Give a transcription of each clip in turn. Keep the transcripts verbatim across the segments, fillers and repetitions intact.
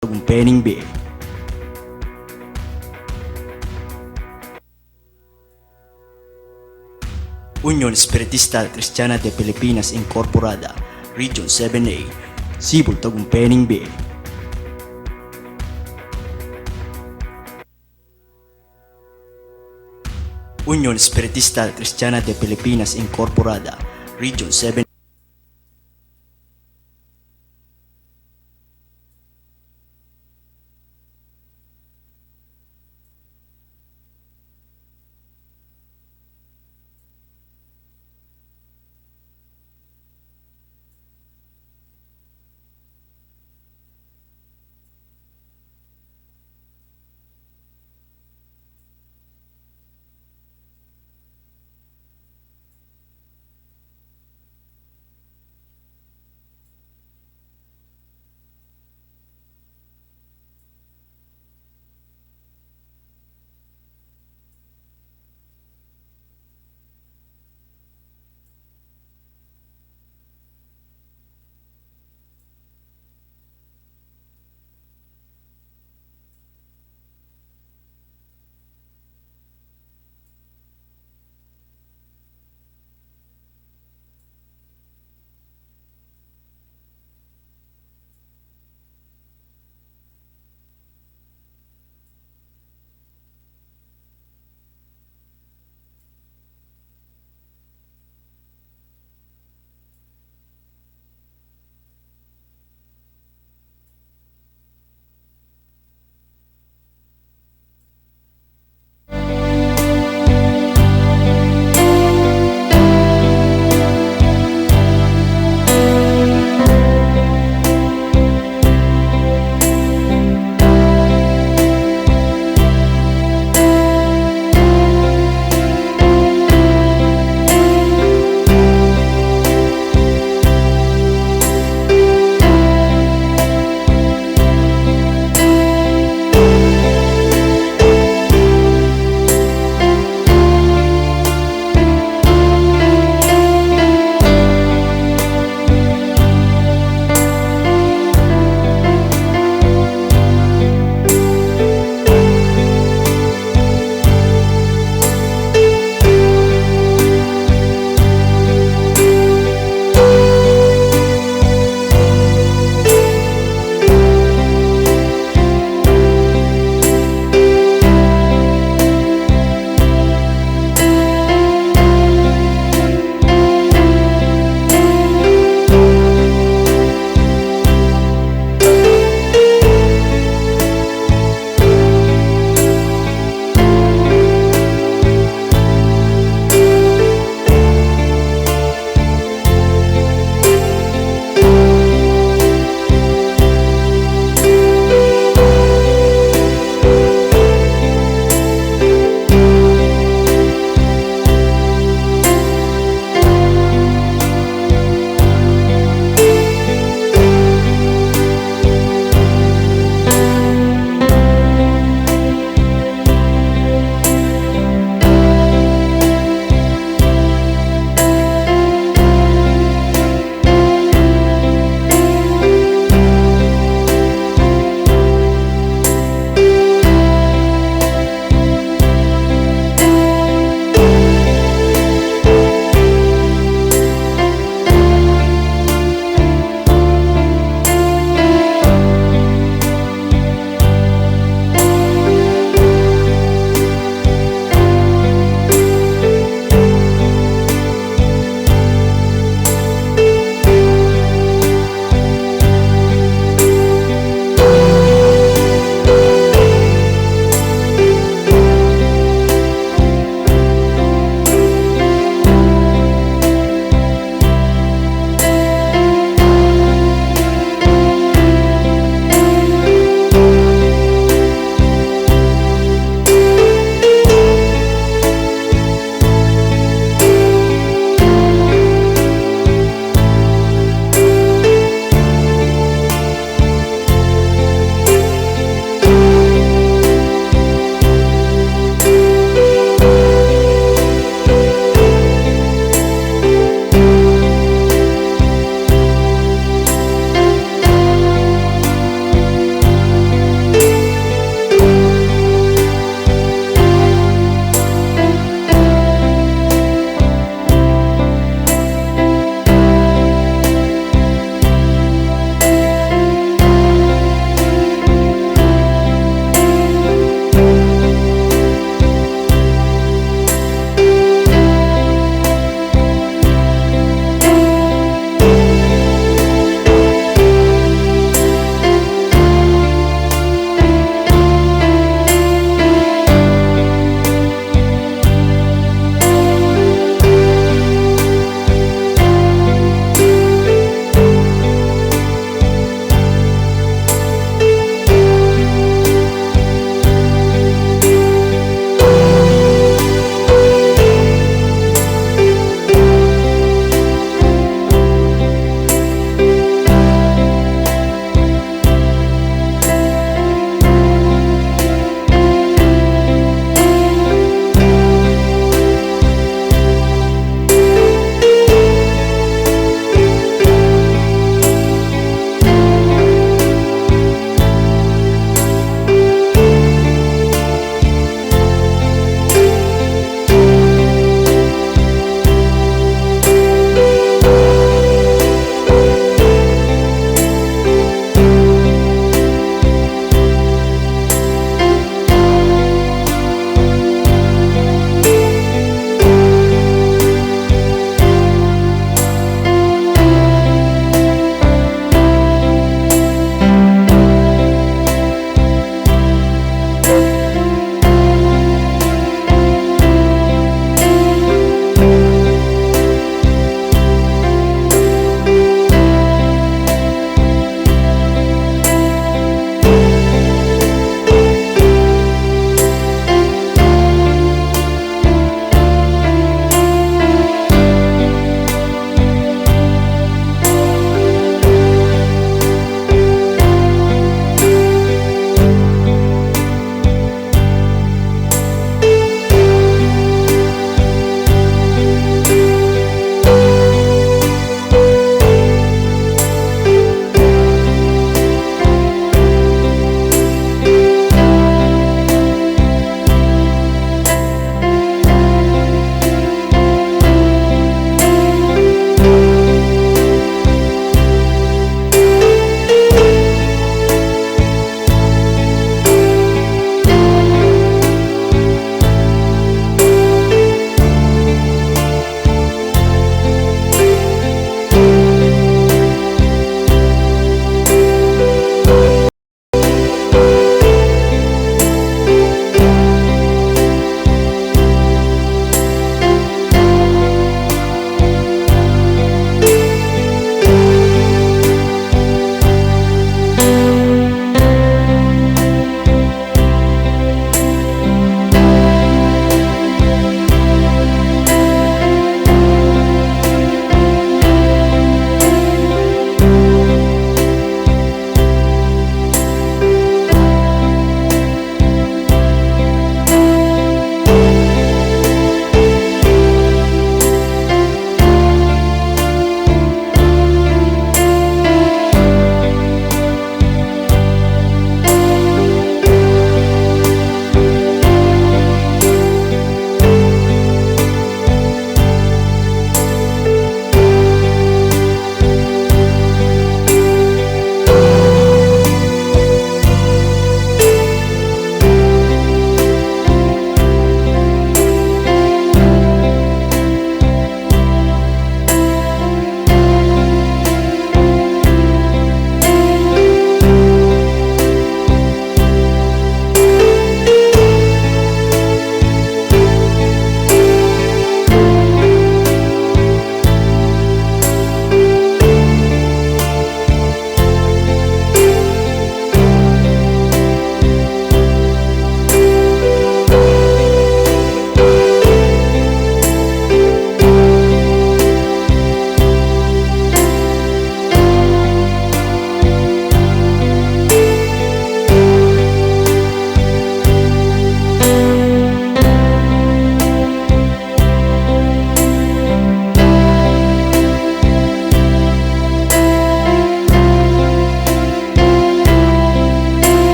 Tagumpay ning bie. Union Espiritista Kristiana de Pilipinas Incorporada, Region seven A, Cebu, tagumpay ning bie. Union Espiritista Kristiana de Pilipinas Incorporada, Region seven.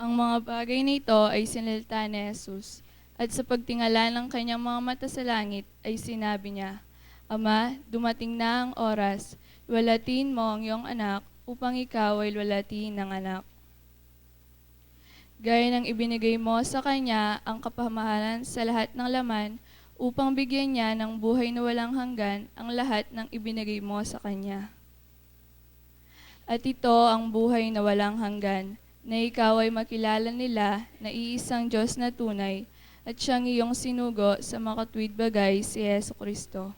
Ang mga bagay na ito ay sinalita ni Jesus, at sa pagtingala ng kanyang mga mata sa langit ay sinabi niya, "Ama, dumating na ang oras, luwalhatiin mo ang iyong anak upang ikaw ay luwalhatiin ng anak." Gaya ng ibinigay mo sa kanya ang kapamahalan sa lahat ng laman, upang bigyan niya ng buhay na walang hanggan ang lahat ng ibinigay mo sa kanya. At ito ang buhay na walang hanggan, na ikaw ay makilala nila na iisang Diyos na tunay, at siyang iyong sinugo sa makatuwid bagay, si Yesu Kristo.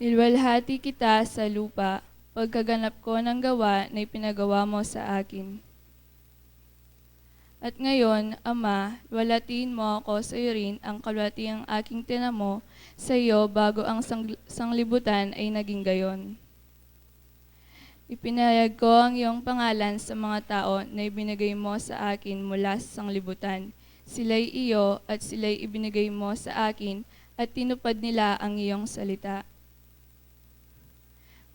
Niluwalhati kita sa lupa, pagkaganap ko ng gawa na ipinagawa mo sa akin. At ngayon, Ama, luwalhatiin mo ako sa iyo rin ang kaluwalhatiang aking tinamo sa iyo bago ang sang-, sanglibutan ay naging gayon. Ipinahayag ko ang iyong pangalan sa mga tao na ibinigay mo sa akin mula sa sanglibutan. Sila'y iyo at sila'y ibinigay mo sa akin at tinupad nila ang iyong salita.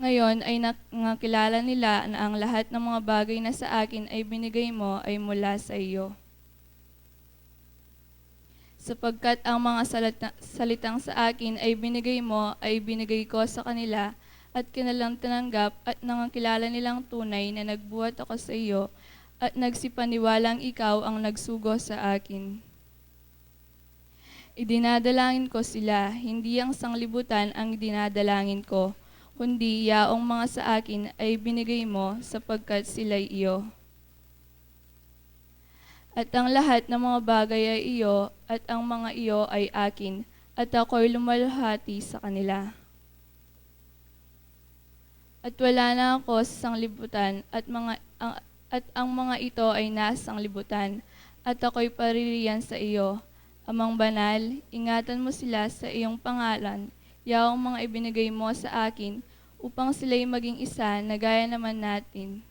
Ngayon ay nak-, nakilala nila na ang lahat ng mga bagay na sa akin ay binigay mo ay mula sa iyo. Sapagkat ang mga salita-, salitang sa akin ay binigay mo ay binigay ko sa kanila, at kanilang tinanggap, at nangakilala nilang tunay na nagbuhat ako sa iyo, at nagsipaniwalang ikaw ang nagsugo sa akin. Idinadalangin ko sila, hindi ang sanglibutan ang idinadalangin ko, kundi yaong mga sa akin ay binigay mo, sapagkat sila'y iyo. At ang lahat ng mga bagay ay iyo, at ang mga iyo ay akin, at ako'y lumalhati sa kanila. At wala na ako sa sanglibutan, at mga, ang, at ang mga ito ay nasa sanglibutan, at ako'y paririyan sa iyo. Amang Banal, ingatan mo sila sa iyong pangalan, yaong mga ibinigay mo sa akin, upang sila'y maging isa na gaya naman natin.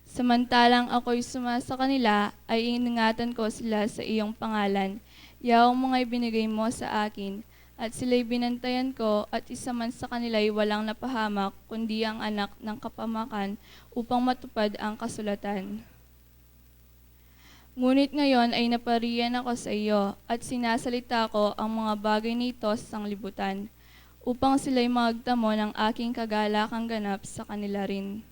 Samantalang ako'y suma sa kanila, ay iningatan ko sila sa iyong pangalan, yaong mga ibinigay mo sa akin, at sila'y binantayan ko, at isa man sa kanila'y walang napahamak, kundi ang anak ng kapahamakan, upang matupad ang kasulatan. Ngunit ngayon ay naparian ako sa iyo, at sinasalita ko ang mga bagay na ito sa sanglibutan, upang sila'y magtamo ng aking kagalakang ganap sa kanila rin.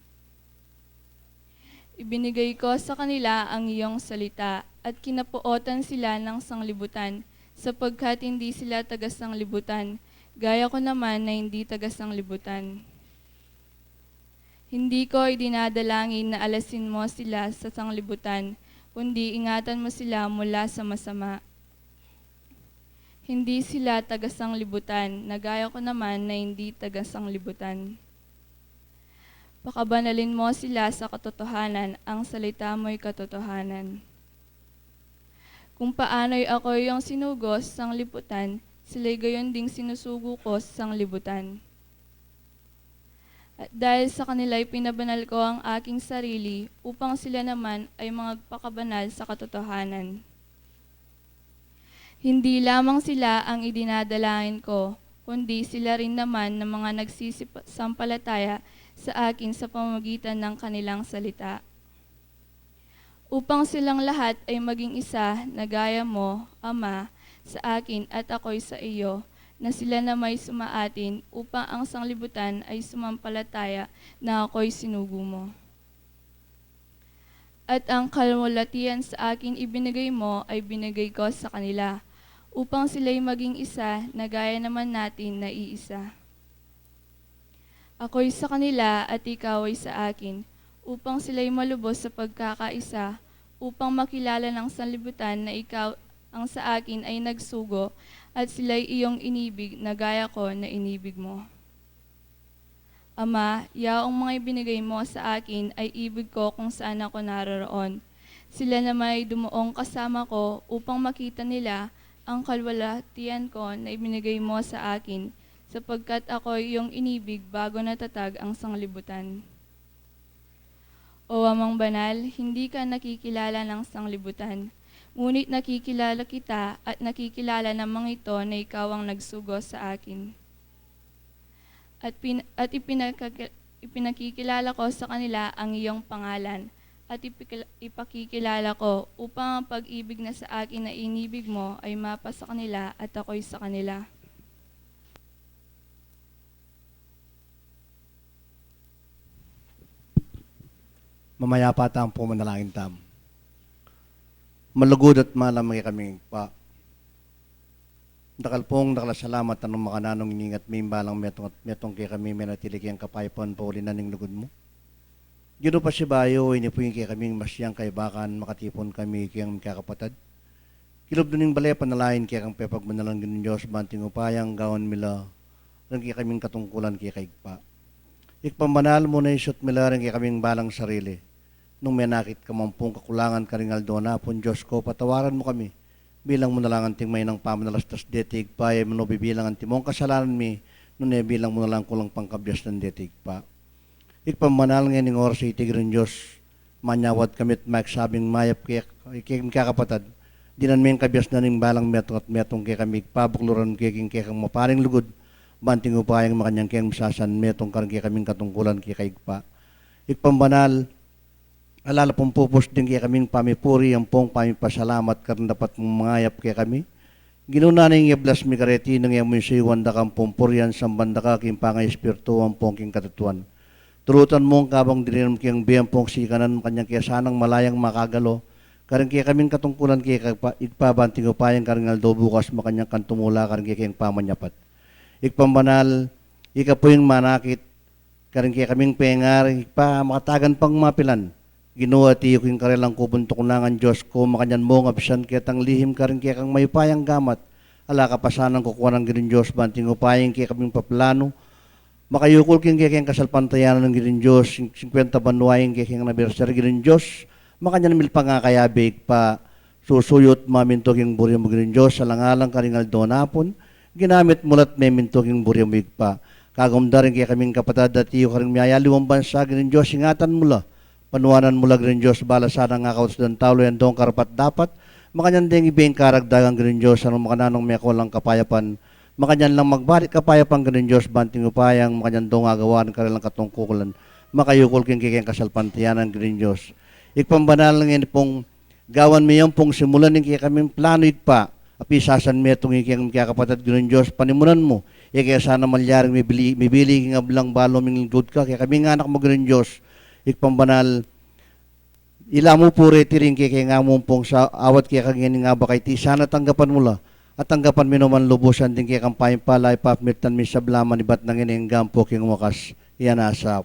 Ibinigay ko sa kanila ang iyong salita, at kinapootan sila ng sanglibutan, sapagkat hindi sila taga-sanglibutan, gaya ko naman na hindi taga-sanglibutan. Hindi ko idinadalangin na alasin mo sila sa sanglibutan, kundi ingatan mo sila mula sa masama. Hindi sila taga-sanglibutan, na gaya ko naman na hindi taga-sanglibutan. Pakabanalin mo sila sa katotohanan, ang salita mo'y katotohanan. Kung paano'y ako iyong sinugo sa sanglibutan, sila'y gayon ding sinusugo ko sa sanglibutan. At dahil sa kanila'y pinabanal ko ang aking sarili, upang sila naman ay magpakabanal sa katotohanan. Hindi lamang sila ang idinadalangin ko, kundi sila rin naman ng mga nagsisipa-, sampalataya sa akin sa pamamagitan ng kanilang salita. Upang silang lahat ay maging isa na gaya mo, Ama, sa akin at ako'y sa iyo, na sila nama'y sumaatin, upang ang sanglibutan ay sumampalataya na ako'y sinugo mo. At ang kaluwalhatian sa akin ibinigay mo ay binigay ko sa kanila, upang sila'y maging isa na gaya naman natin na iisa. Ako'y sa kanila at ikaw ay sa akin, upang sila'y malubos sa pagkakaisa, upang makilala ng sanlibutan na ikaw ang sa akin ay nagsugo, at sila'y iyong inibig na gaya ko na inibig mo. Ama, yaong mga ibinigay mo sa akin ay ibig ko kung saan ako naroroon. Sila nama'y dumuong kasama ko upang makita nila ang kaluwalhatian ko na ibinigay mo sa akin, sapagkat ako'y iyong inibig bago natatag ang sanglibutan. O Amang Banal, hindi ka nakikilala ng sanglibutan, ngunit nakikilala kita at nakikilala ng mga ito na ikaw ang nagsugo sa akin. At pin-, at ipinagkaki-, ipinakikilala ko sa kanila ang iyong pangalan, at ipikil-, ipakikilala ko, upang ang pag-ibig na sa akin na inibig mo ay mapasa kanila at ako'y sa kanila. Mamayapa tamu pu, manalangin tamu. Malugud at malam kekami, Ibpa. Dakal pung dakal a salamat nung makananu ning iningat ming balang metung at metung kekami, menatili keng kapayapan pauli na ning lugud mu. Ginu, pasibayu, ini pu ing kekaming masiang kaibakan, makatipun kami keng kekang kapatad. Kilub ning bale panalangin kekang pepagbanalan, Ginung Dios, ban king upayang gawan mi la ring kekaming katungkulan keka, Ibpa. Ibpang banal, muna isut mi la ring kekaming balang sarili. Nung menakit ka man pung kakulangan karing aldo na pu, Dios ku, patawaran mu kami. Bilang mu na lang anting mainang pamanalastas deti, Ibpa, e mu no bibilang antimong kasalanan mi, nune bilang mu na lang kulang pangkabiasnan deti, Ibpa. Ibpang banal, ngening oras a iti, Ginung Dios, manyawad kami at makisabi mayap keka, kekang kapatad. Dinan me ing kabiasnan ning balang metung at metung kekami, Ibpa, bukluran mu ke king kekang maparing lugud, ban king upayang makanyan keng masasan metung karing kekaming katungkulan keka, Ibpa. Ibpang banal, ala la pung pupus ding kekaming pamipuri ampong pamipasalamat karing dapat mung mangayap kekami. Ginu, nanu ing yablas mi kareti nung e mu isuyuan da ka ampong purian, samban da ka king pangaespiritu ampong king katatuan. Tulutan mung kabang dirinan mu keng bie ampong sikanan, makanyan ke sanang malayang makagalo karing kekaming katungkulan keka, Ibpa, ban king upayang karing aldo bukas makanyan kang tumula karing kekeng pamanyapat. Ibpang banal, ika pu ing manakit karing kekaming pengaring, Ibpa, makatagan pang mapilan. Ginu, atiyu king karelang kubung tukunangan, Dios ku, makanyan mung abisan ketang lihim karing kekang mayupayang gamat. Ala ka pa sanang kukuanan, Ginung Dios, ban king upayang kekaming paplanu makayukul king kekeng kasalpantayanan, Ginung Dios, sing-, singkwenta banua ing kekeng anniversary, Ginung Dios, makanyan mil pangakayabe, Ibpa, susuyut mamintu king buri mu, Ginung Dios, alang-alang karing aldo na pu, ginamit mu la't memintu king buri mu, Ibpa. Kagum da ring kekaming kapatad atiyu karing miyayaliwang bansa, Ginung Dios, ingatan mu la. Panuanan mu la, Ginung Dios, bala sanang akautudan talu yang dong karapat-dapat, makanyan deng ibie ing karagdagan, Ginung Dios, nung makananung mekulang kapayapan, makanyan lang magbalik kapayapan, Ginung Dios, ban king upayang makanyan dong agawan karelang katungkulan, makayukul king kekeng kasalpantayanan, Ginung Dios. Ibpang banal, ngeni pung gawan mi yang pung simulan ning kekaming planu, Ibpa, apisasan metung ing kekeng kapatad, Ginung Dios, panimunan mu. Ika sana malyaring mibili, mibili king ablang balu ming lugud ka, kekaming anak mu, Ginung Dios. Ibpang banal, ila mu pu reti ring kekeng amu ampong sa awat keka ngening abak a iti, sana tanggapan mu la, at tanggapan mi no man lubusan ding kekang pamipala, ipapamilatan mi sabla manibat na ngeni anggang pu king wakas. Iya na sa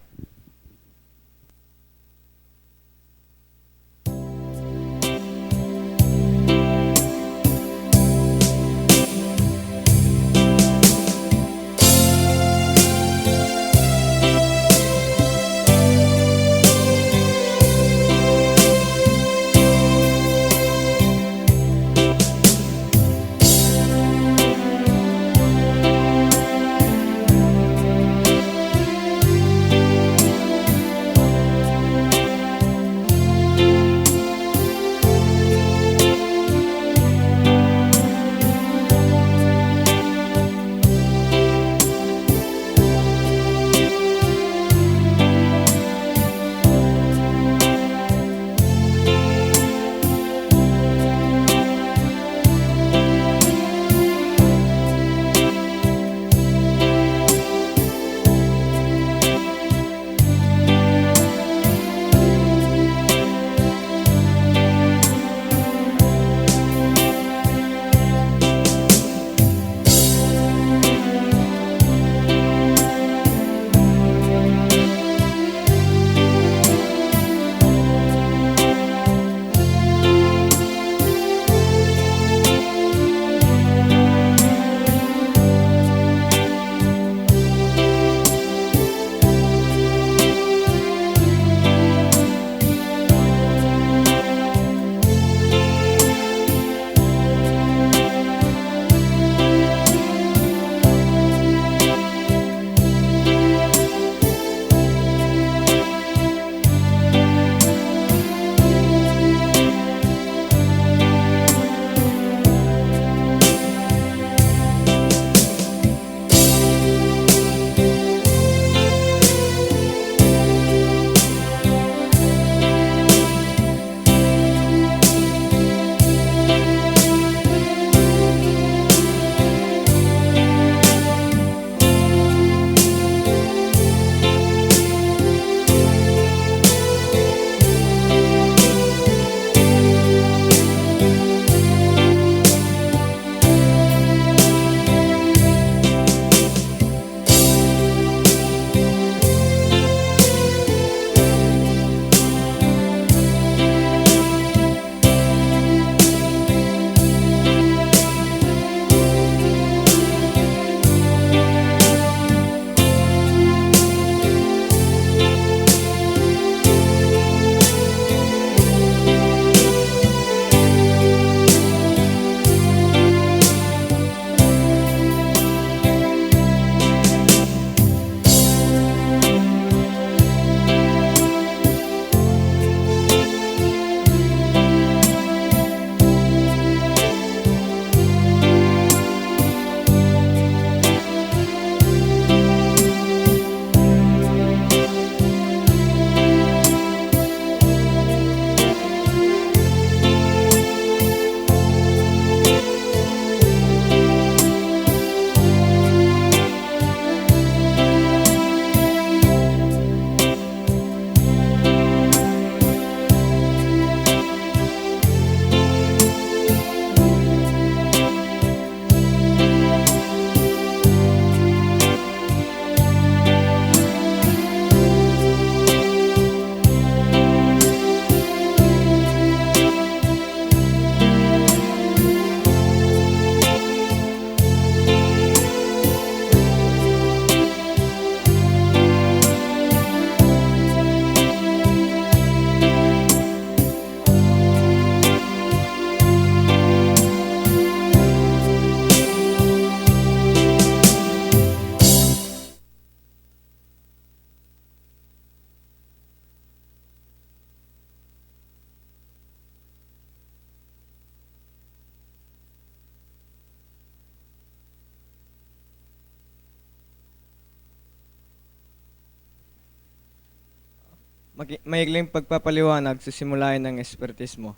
Maki-, maikling pagpapaliwanag sa simulayan ng Espiritismo.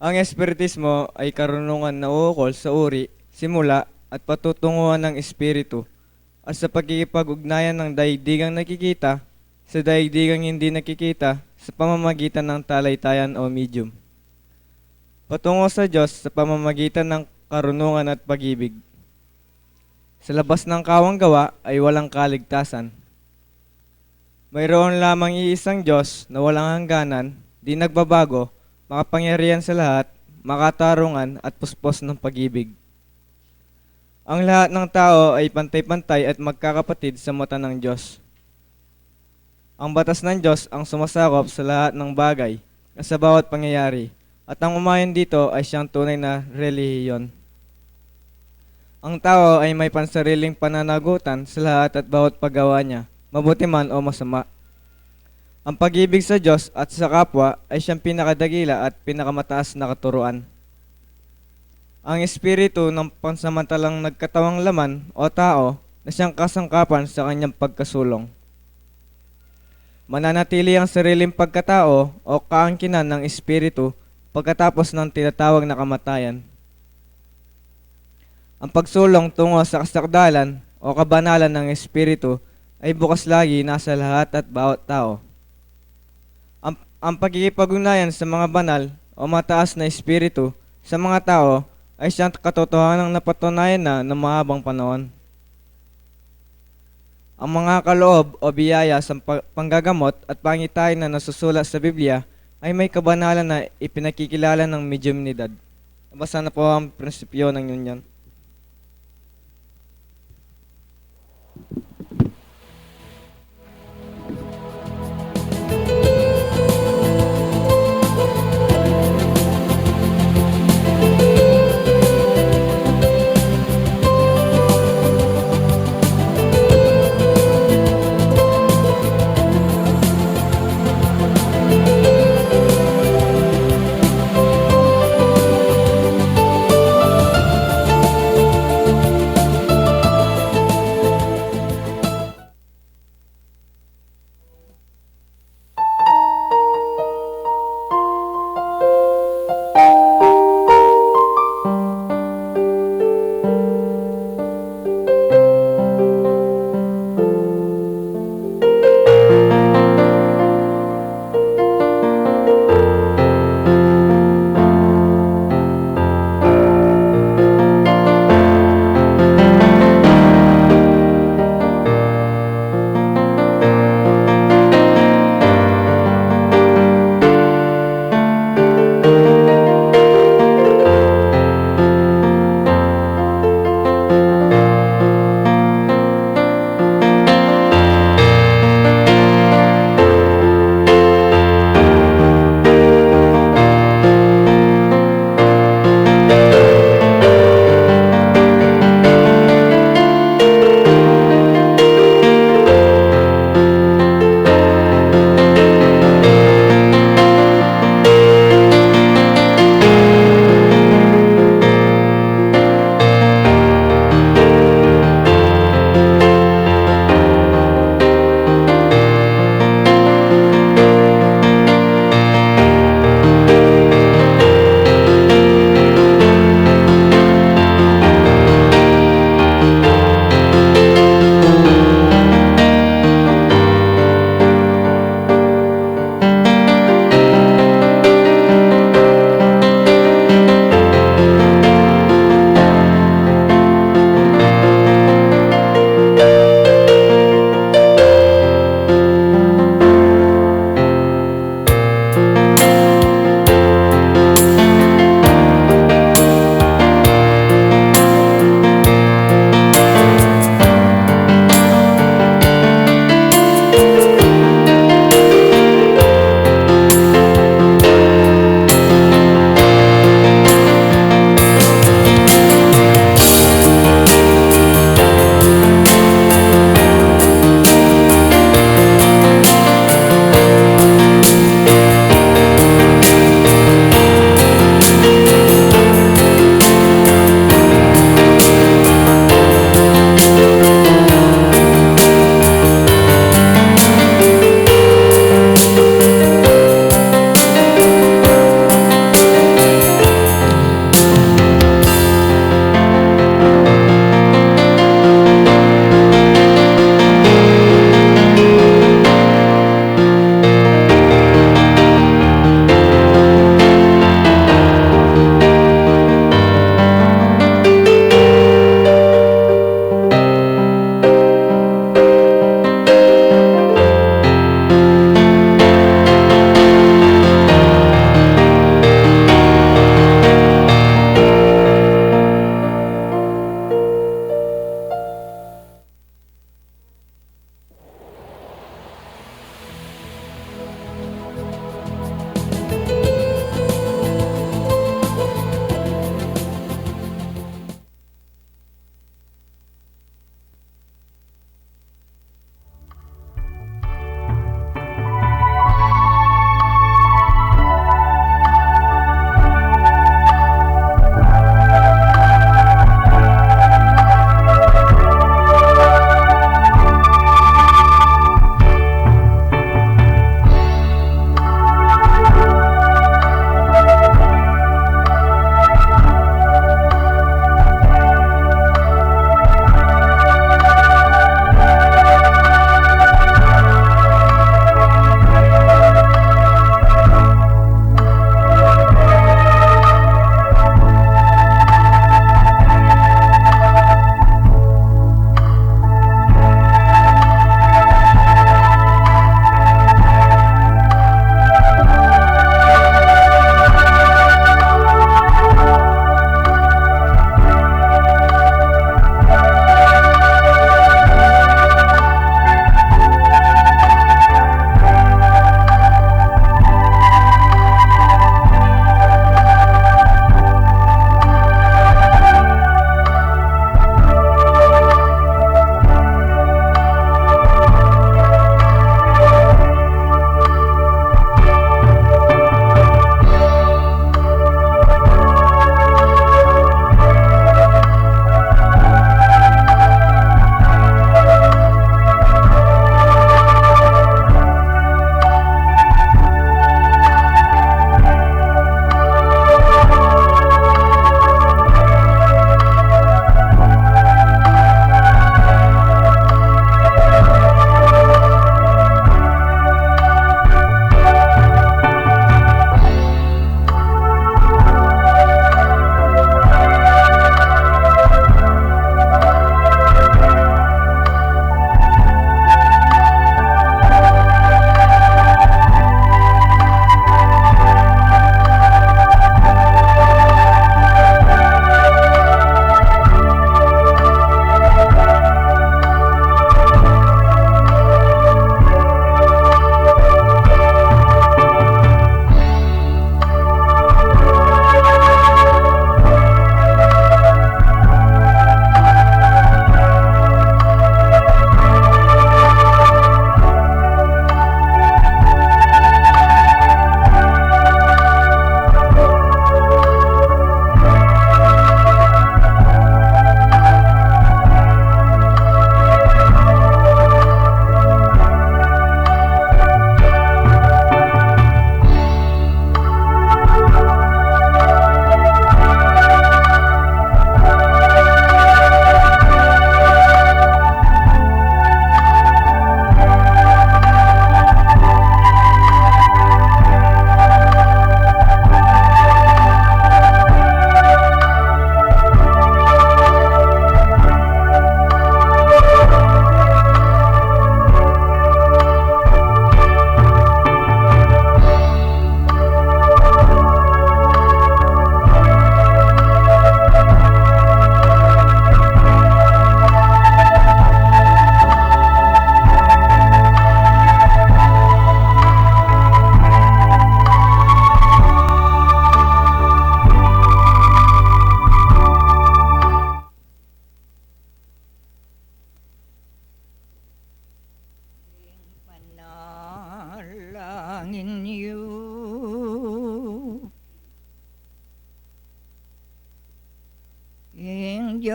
Ang Espiritismo ay karunungan na uukol sa uri, simula, at patutunguhan ng Espiritu, at sa pakikipag-ugnayan ng daigdigang nakikita sa daigdigang hindi nakikita sa pamamagitan ng talay-tayan o medium. Patungo sa Diyos sa pamamagitan ng karunungan at pag-ibig. Sa labas ng kawang gawa ay walang kaligtasan. Mayroon lamang iisang Diyos na walang hangganan, di nagbabago, makapangyarihan sa lahat, makatarungan at puspos ng pag-ibig. Ang lahat ng tao ay pantay-pantay at magkakapatid sa mata ng Diyos. Ang batas ng Diyos ang sumasakop sa lahat ng bagay at sa bawat pangyayari, at ang umayon dito ay siyang tunay na relihiyon. Ang tao ay may pansariling pananagutan sa lahat at bawat paggawa niya, mabuti man o masama. Ang pag-ibig sa Diyos at sa kapwa ay siyang pinakadakila at pinakamataas na katuruan. Ang espiritu ng pansamantalang nagkatawang laman o tao na siyang kasangkapan sa kanyang pagkasulong. Mananatili ang sariling pagkatao o kaangkinan ng espiritu pagkatapos ng tinatawag na kamatayan. Ang pagsulong tungo sa kasakdalan o kabanalan ng espiritu ay bukas lagi nasa lahat at bawat tao. Ang, ang pakikipag-ugnayan sa mga banal o mataas na espiritu sa mga tao ay siyang katotohanang napatunayan na ng mahabang panahon. Ang mga kaloob o biyaya sa pa-, panggagamot at pangitain na nasusulat sa Biblia ay may kabanalan na ipinakikilala ng medyuminidad. Nabasa na po ang prinsipyo ng union.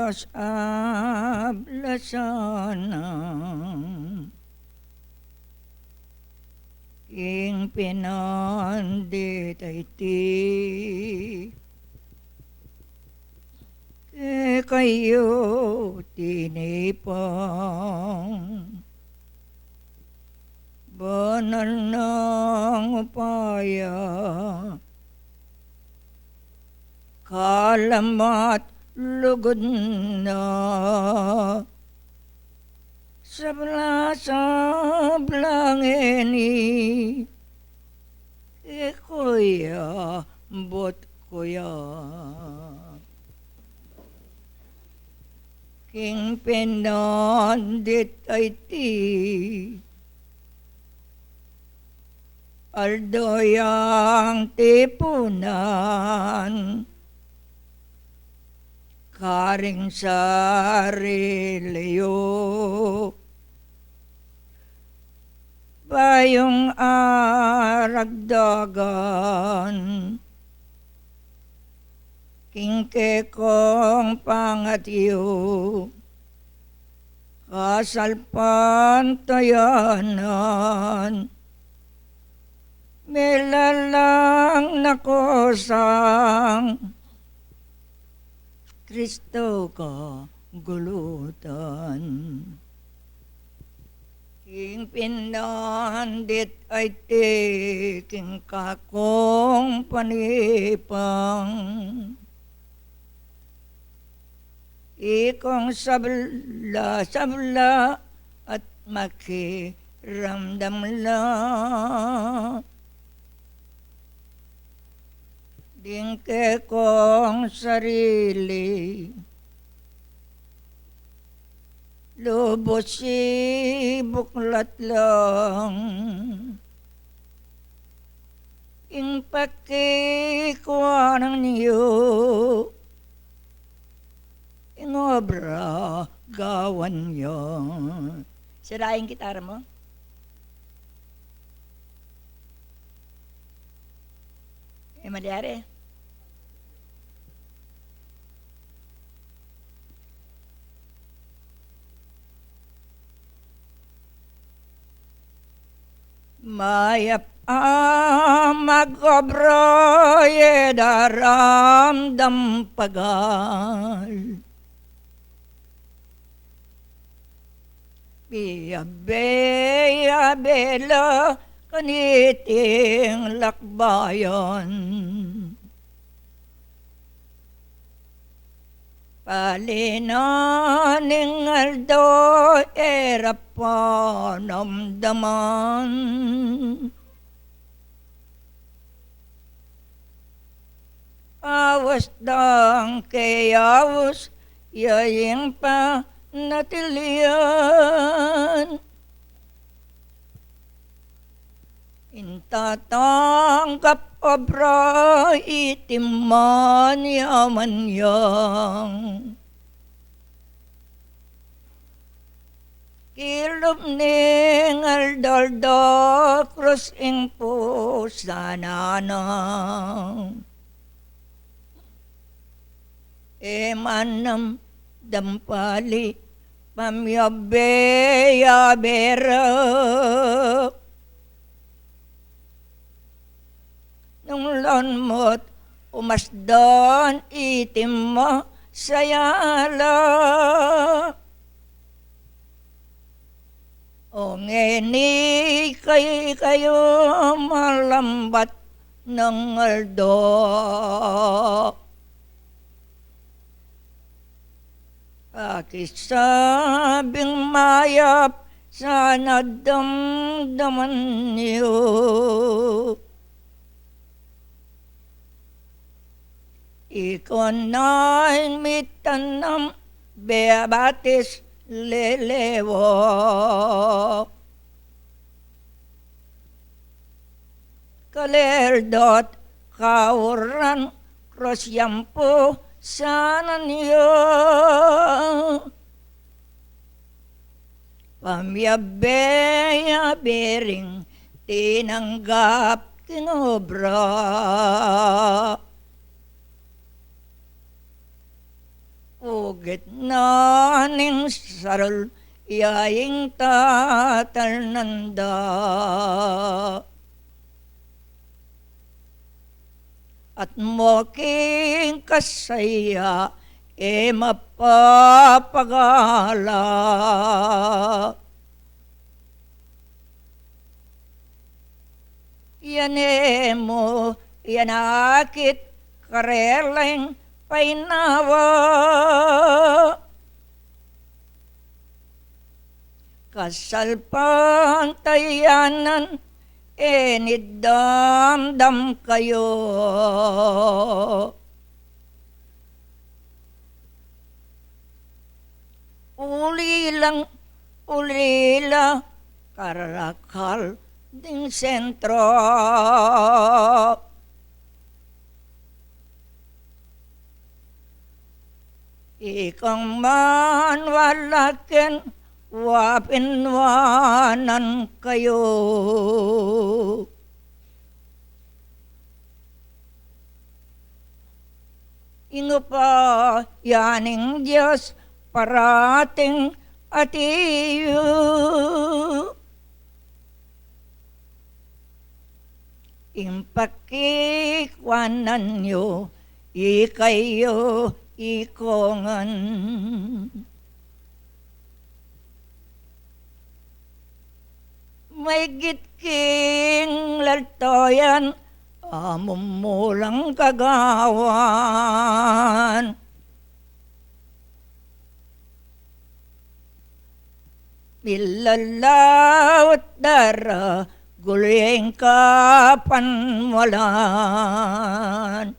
Dios ablasan na king pinandit a iti kekayu tinipang. Banal nang upaya, kalam at lugud na, sabla-sabla ngeni kekuya, bot kuya. King pinandit a iti, aldo yang tipunan, karing sarili yu, bayung aragdagan, king kekong pangatyu, kasalpantayanan, milalang na kusang Kristo kagulutan. King pinandit a iti king kakung panipang, ikong sabla-sabla at makiramdam la ding kekong sarili. Lubus ibuklat lang ing pakikuanan yu, ing obra gawan ya. Sira ing gitara mu. E malyari. Mayap a mag-obra e daramdam pagal. Piyabe-yabe la kaniting lakbayan. Pali na ning aldo e ra panamdaman. Awas dang ke awas ya ing panatilian. Ing tatanggap obra iti man ya man yang. Kilub ning aldo-aldo krus ing pusanan na. E manamdam pali pamiyabe-yabe ra. Nung lawan mu't umasdan iti masayala. O ngeni kekayu malambat nang aldo. Pakisabing mayap sana damdaman yu. Ikong mitanam bebatis lelewa. Kalerdo't kauran krus yang pusanan yu. Pamiyabe-yabe ring tinanggap king obra. Ugit na ning sarul ya ing tatalnan da. At mo king kasaya e mapapagala. Yan e mu, yan akit karela ing painawa. Kasalpantayanan e nidamdam kayu. Ulilang ulila karakal ding sentro. Ikang man walaken wa pinwanan kayu. Ing upaya ning Dios parating ati yu. Ing pakikwanan yu ikayu ikongan. Maigit king laltayan a mumulang kagawan. Milalaut daragul ing kapanwalan.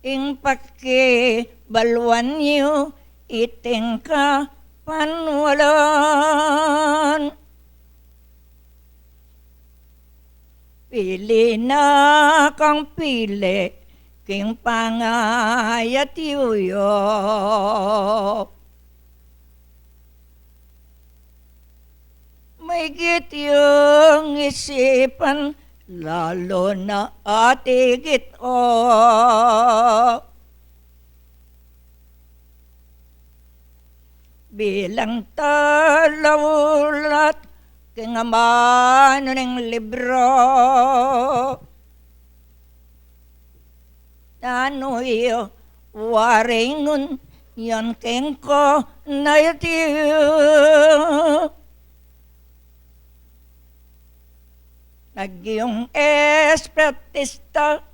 Ing pakibaluan yu iting kapanwalan. Pili na kang pili king pangayat yu ya. Maigit yung isipan, lalo na atigit o. Bilang talaulat king amanu ning libro. Nanu yu waringun yan keng ko na iti. Agyung espiritista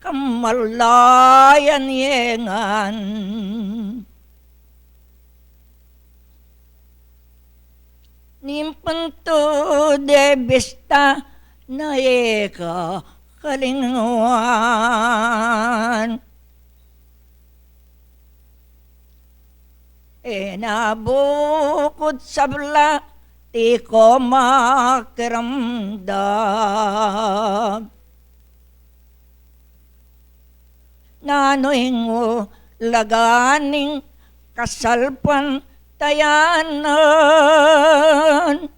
kamalayan yengan. Ning puntu de bista na e ka kalingwan. E na bukud sabla di ko makiramdam. Nanu ing ulaga ning kasalpantayanan?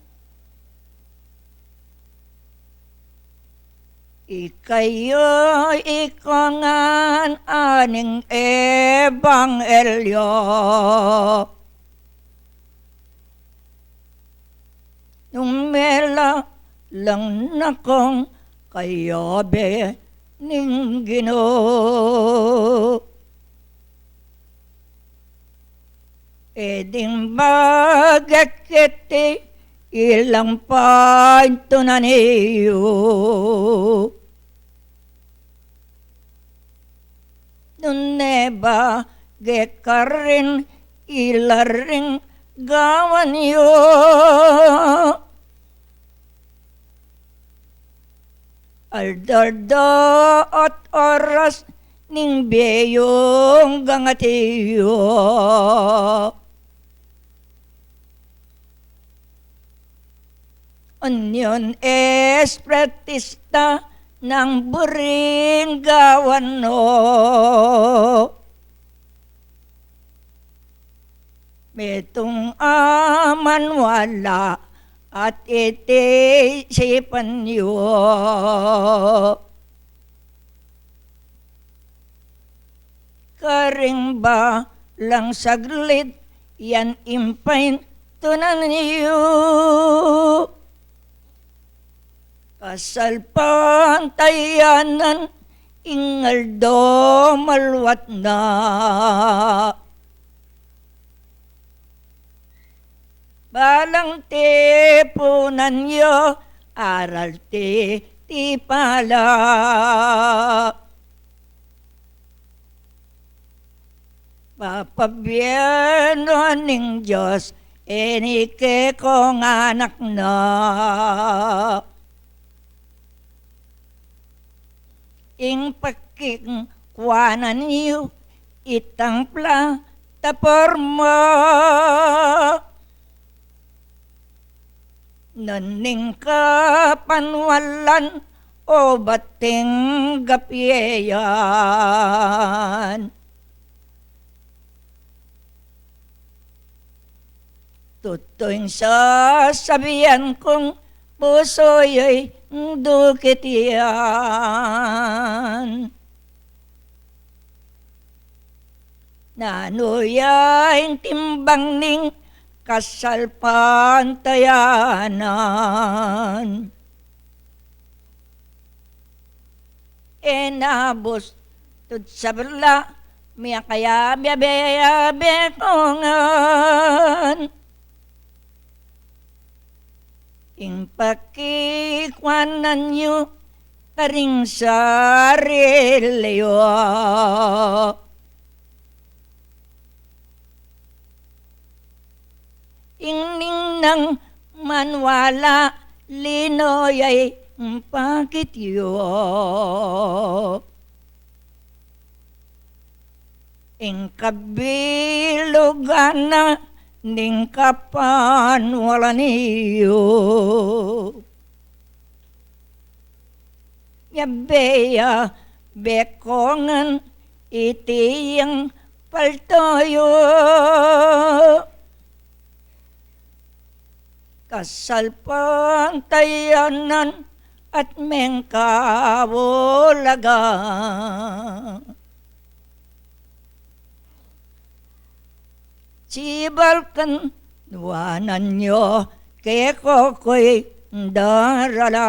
Ikayu ikongan a ning ebanghelyo. Nung melalang na kung kayabe ning Ginu. E ding bagekiti ilang paintunan yu. Nune ba gekarin ila ring gawan yu. Aldo-aldo at oras ning bie yung gangat yu. Anyang espiritista nang buring gawan no. Metung a manwala at iti isipan yu. Karing balang saglit, yan ing paintunan yu. Kasalpantayanan ing aldo maluat na. Balang tipunan yu, aral titipa la. Papabianan ning Dios ini kekong anak na. Ing pakikwanan yu itang plataporma. Nanu ing kapanwalan o bating gapye yan? Tutu ing sasabian kung pusu yu'y dukit yan. Nanu ya ing timbang ning kasalpantayanan? E nabus tud sabla, miyakayabe-yabe ko ngan. Ing pakikwanan yu karing sarili yu. Ing ningnang manwala, lino ya ing pakit yu. Ing kabilugan na ning kapanwalan yu. Yabe-yabe ko ngan iti ing palto yu. Kasalpantayanan at mengkabulaga. Sibal kang nuanan yu, keko ko'y darala.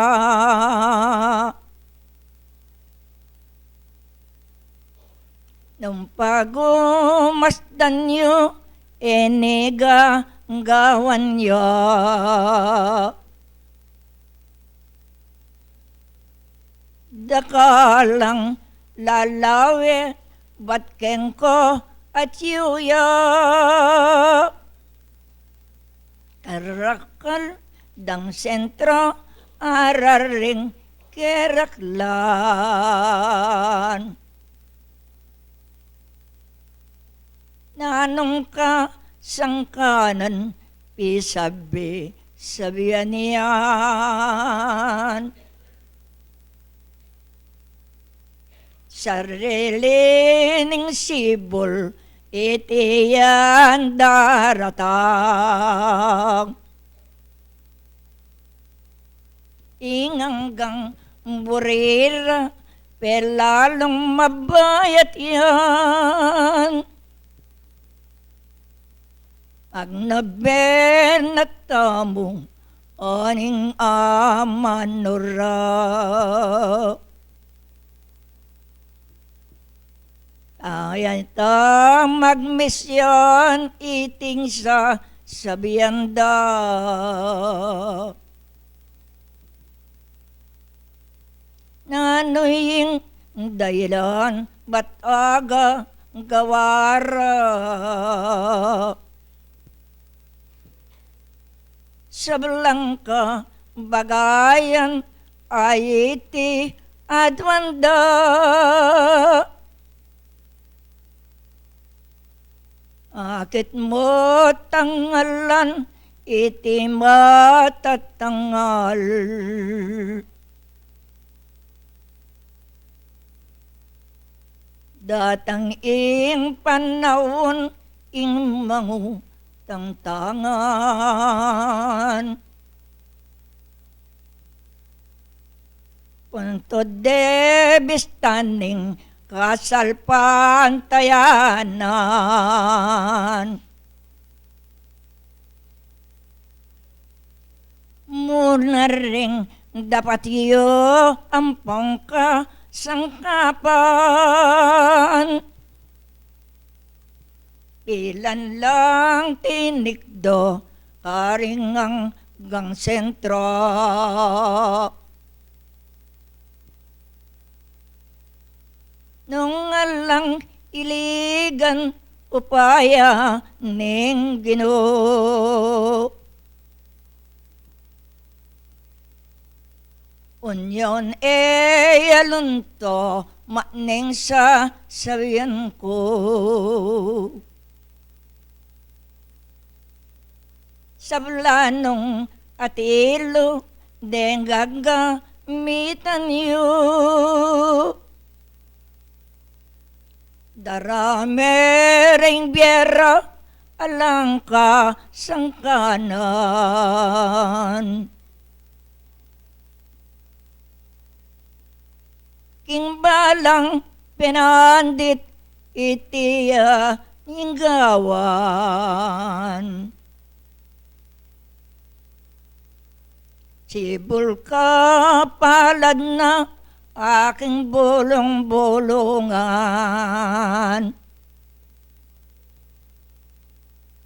Nung pagumasdan yu, ini gagawan yu. Dakalang lalawe, bat keng ko atiu ya. Karakal dang sentro, araring keraklan. Nanung kasangkanan pisabi-sabian yan? Sarili ning sibul iti yan daratang. Ing anggang buri ra, pelalung mabayat yan. Magnaben na tamu, o ning amanu ra. Ayan ta magmisyon, iting sasabian da. Nanu ing dahilan bat aga gawara? Sablang kabagayan a iti aduan da. Akit mu tangalan iti matatangal. Datang ing panaun ing mangutang tangan. Punto de bista ning kasalpantayanan. Mu na ring dapat yu ampong kasangkapan, pilan lang tinikdo karing anggang sentro. Nung alang iligan upaya ning Ginu, unyon e alunto maning sasabian ku. Sabla nung atilu deng gagamitan yu, darame reng bie ra alang kasangkanan. King balang penandit iti ya ing gawan. Sibul ka palad na aking bulung-bulungan.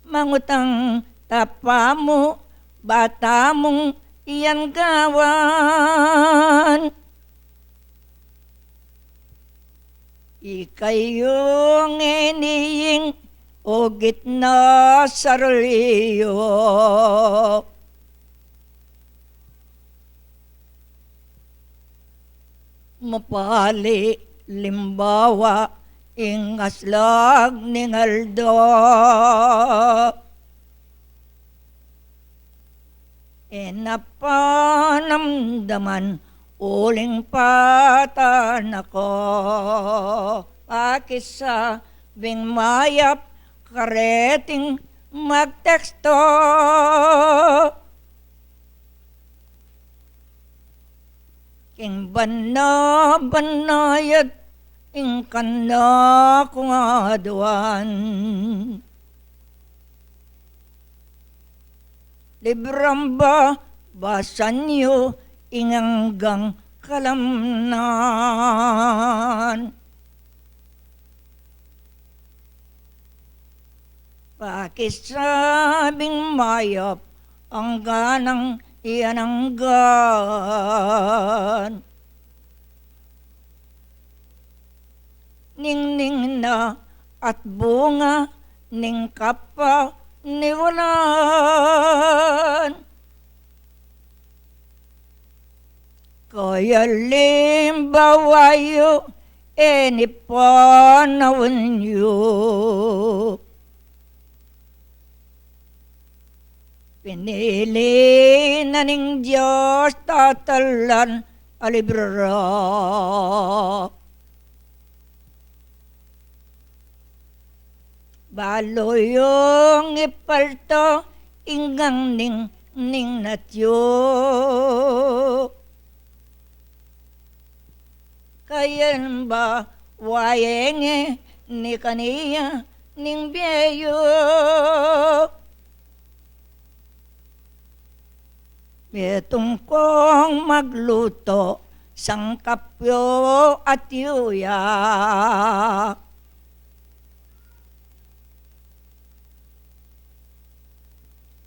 Mangutang tapa mu, bata mung yan gawan. Ikayu ngeni ing ugit na sarili yu. Mapali limbawa ing aslag ning aldo. E na panamdaman uling patan na ku. Pakisabing mayap kareting magteksto. King banwa-banwa ya't ing kanaku ngan aduan. Librang babasan yu ing anggang kalamnan. Pakisabing mayap anggang yan anggan. Ningning na at bunga ning kapaniwalan. Kaya limbawa yu, e ni panaun yu. Pinili na ning Dios tatalan a libro ra. Balu yung ipalto ing ningning na atyu. Kayabe wa yeng e ni kaniya ning bie yu. Metung kung magluto, sangkap yu atyu ya.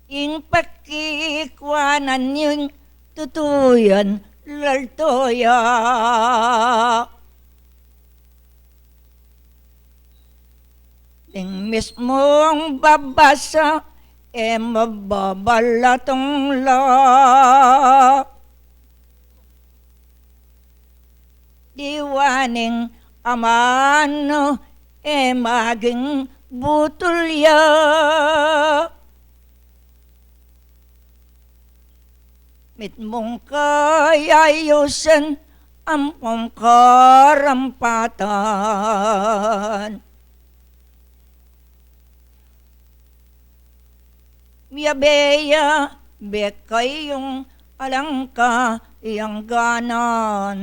Ing pakikwanan yu tutu yan, lalto ya. Ning mismung babasa, e mababalatung la. Diwa ning amanu, e maging butul ya. Mitmung kayayusan ampong karampatan. Miyabe ya, be kayung alang kayangganan.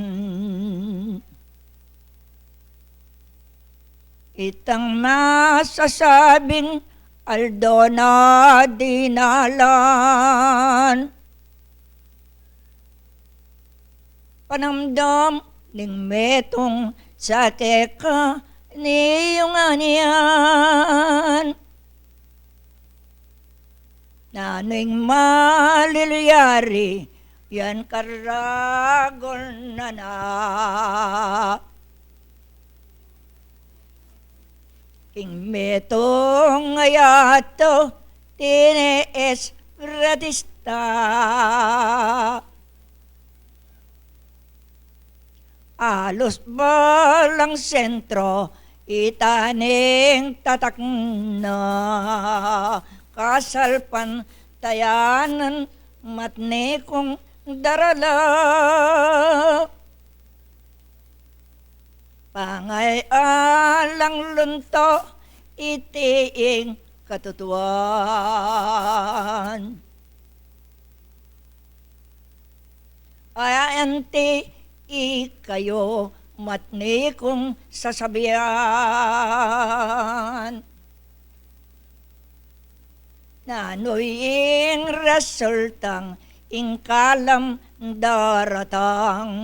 Itang masasabing aldo na dinalan. Panamdam ning metung sa keka ni yung anyan. Nanu ing malilyari yan karagul na na. King metung a yatu tiniis gratista. Alus balang sentro ita ning tatak na kasalpantayanan matni kung darala. Pangay alang lunto iti ing katutuan. Ay anti ikayu matni kung sasabian. Nanu ing resultang ing kalam daratang.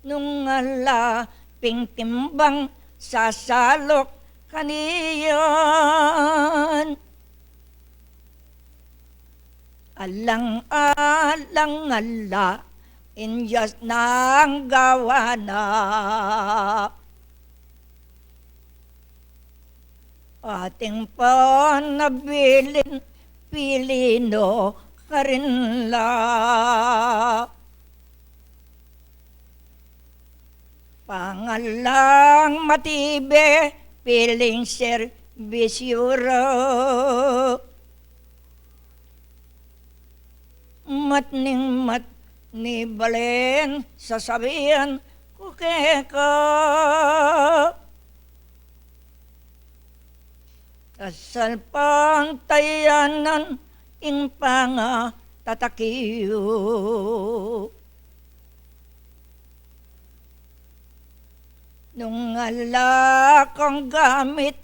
Nung ala ping timbang sasaluk kaniyan. Alang-alang ala ing Dios nang gawa na. Ating panabilin pili no karin la. Pangalang matibe piling serbisyu ra. Matning matni balen sasabian ku keka. Kasalpantayanan ing pangatatakiyu. Nung ala kang gamit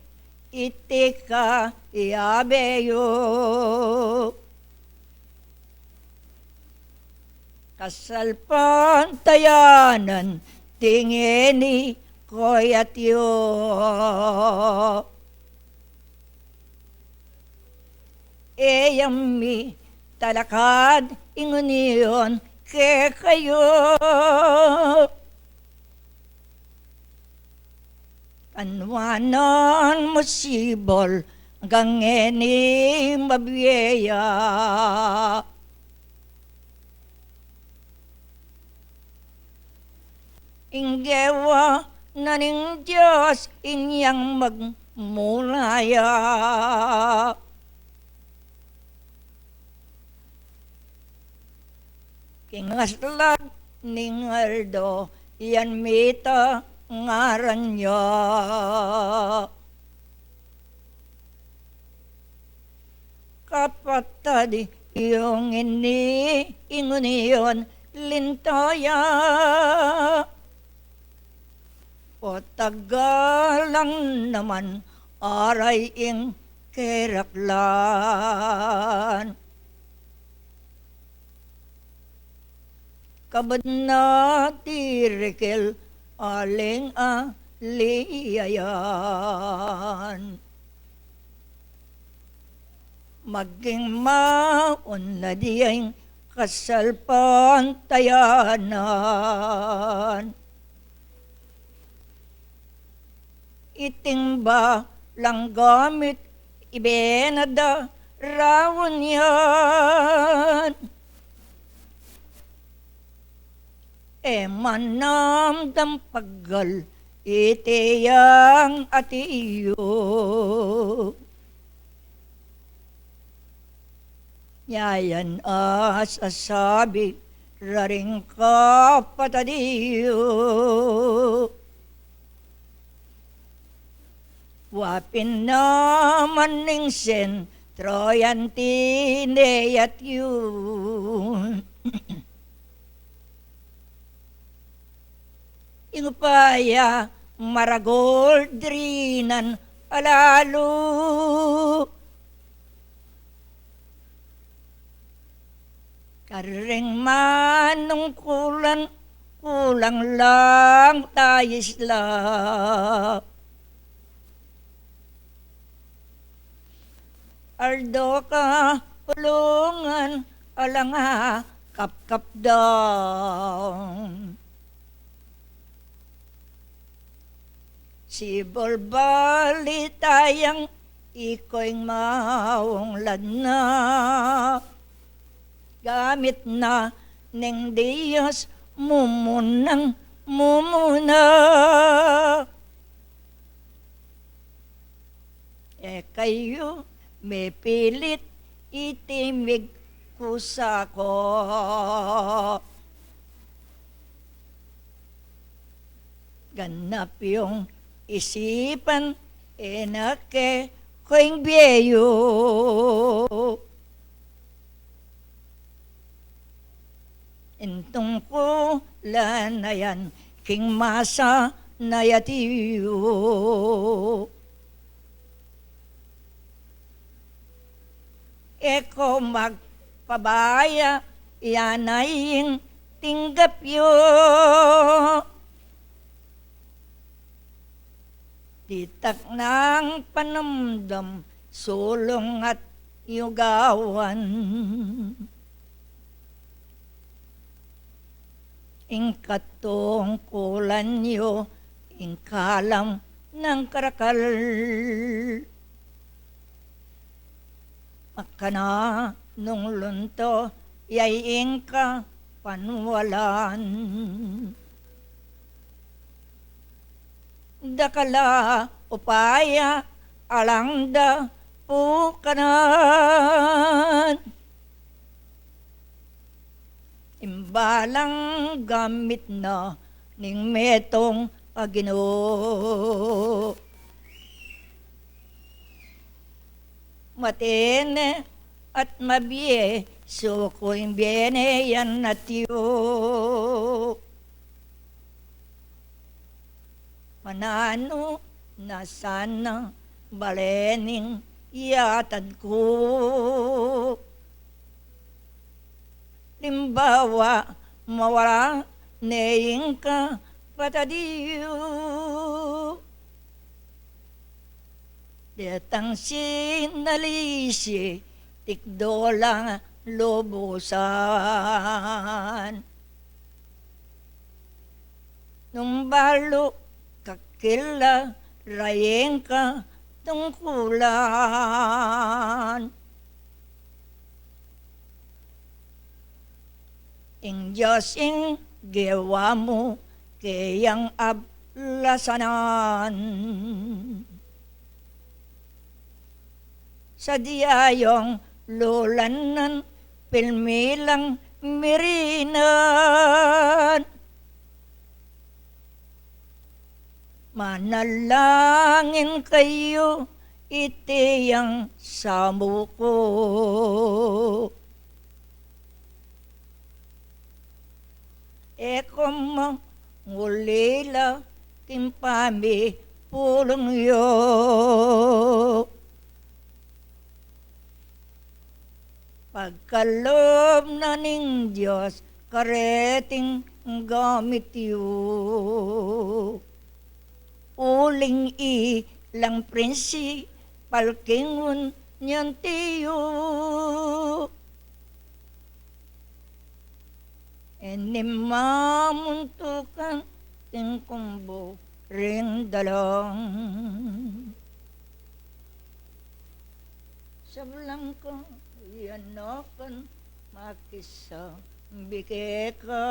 iti kayabe yu. Kasalpantayanan ding ini kayat yu. E ya mitalakad ing unyon kekayu. Kanuanan mu sibul ngeni mabie ya. Ing gewa na ning Dios inyang magmula ya. King aslag ning aldo yan mita ngaran ya. Kapatad yu, ngeni ing unyon linta ya. O tagalang naman aray ing keraklan. Kabud na tirikil aling aliayan. Maging maunlad ya ing kasalpantayanan. Iting balang gamit ibe na da raun yan. E manamdam paggal iti yang ati yu. Nya yan a sasabi ra ring kapatad yu. Wa pin naman ning sentro yan tineyat yu. Ing upaya maragul dirinan alalu. Karing manungkulan, kulang lang tayis la. Aldo ka pulungan, alang a kapkap dang. Sibul balita yang iko ing maunglad na, gamit na ning Dios mumunang mumuna. E kayu mepilit iti migkusa ko. Ganap yung isipan, e na ke ko ing bie yu. Ing tungkulan a yan king masa na yatu. E ko magpabaya, yan na ing tinggap yu. Ditak nang panumdum, sulung at yugawan. Ing katungkulan yu, ing kalam nang karakal. Makananu nung lunto, ya ing kapanwalan. Dakal a upaya, alang da pukanan. Imbalang gamit na ning metung a Ginu. Matene at mabie, suku ing bie ne yan atyu. Mananu na sana bale ning yatad ku. Limbawa, mawara ne ing kapatad yu. Detang sinalisi, tikdo lang lubusan. Nung balu kakilala ing katungkulan. Ing Dios ing gewa mu keyang ablasanan. Sadya yung lulanan, pilmi lang mirinan. Manalangin kayu, iti yang samu ku. E ku mangulila king pamipulung yu. Pagkalub na ning Dios kareting gamit yu. Uling ilang prinsipal king ngunyan tiyu. E ne mamuntukan king kumbu ring dalang. Sablang kayanakan makisambi keka.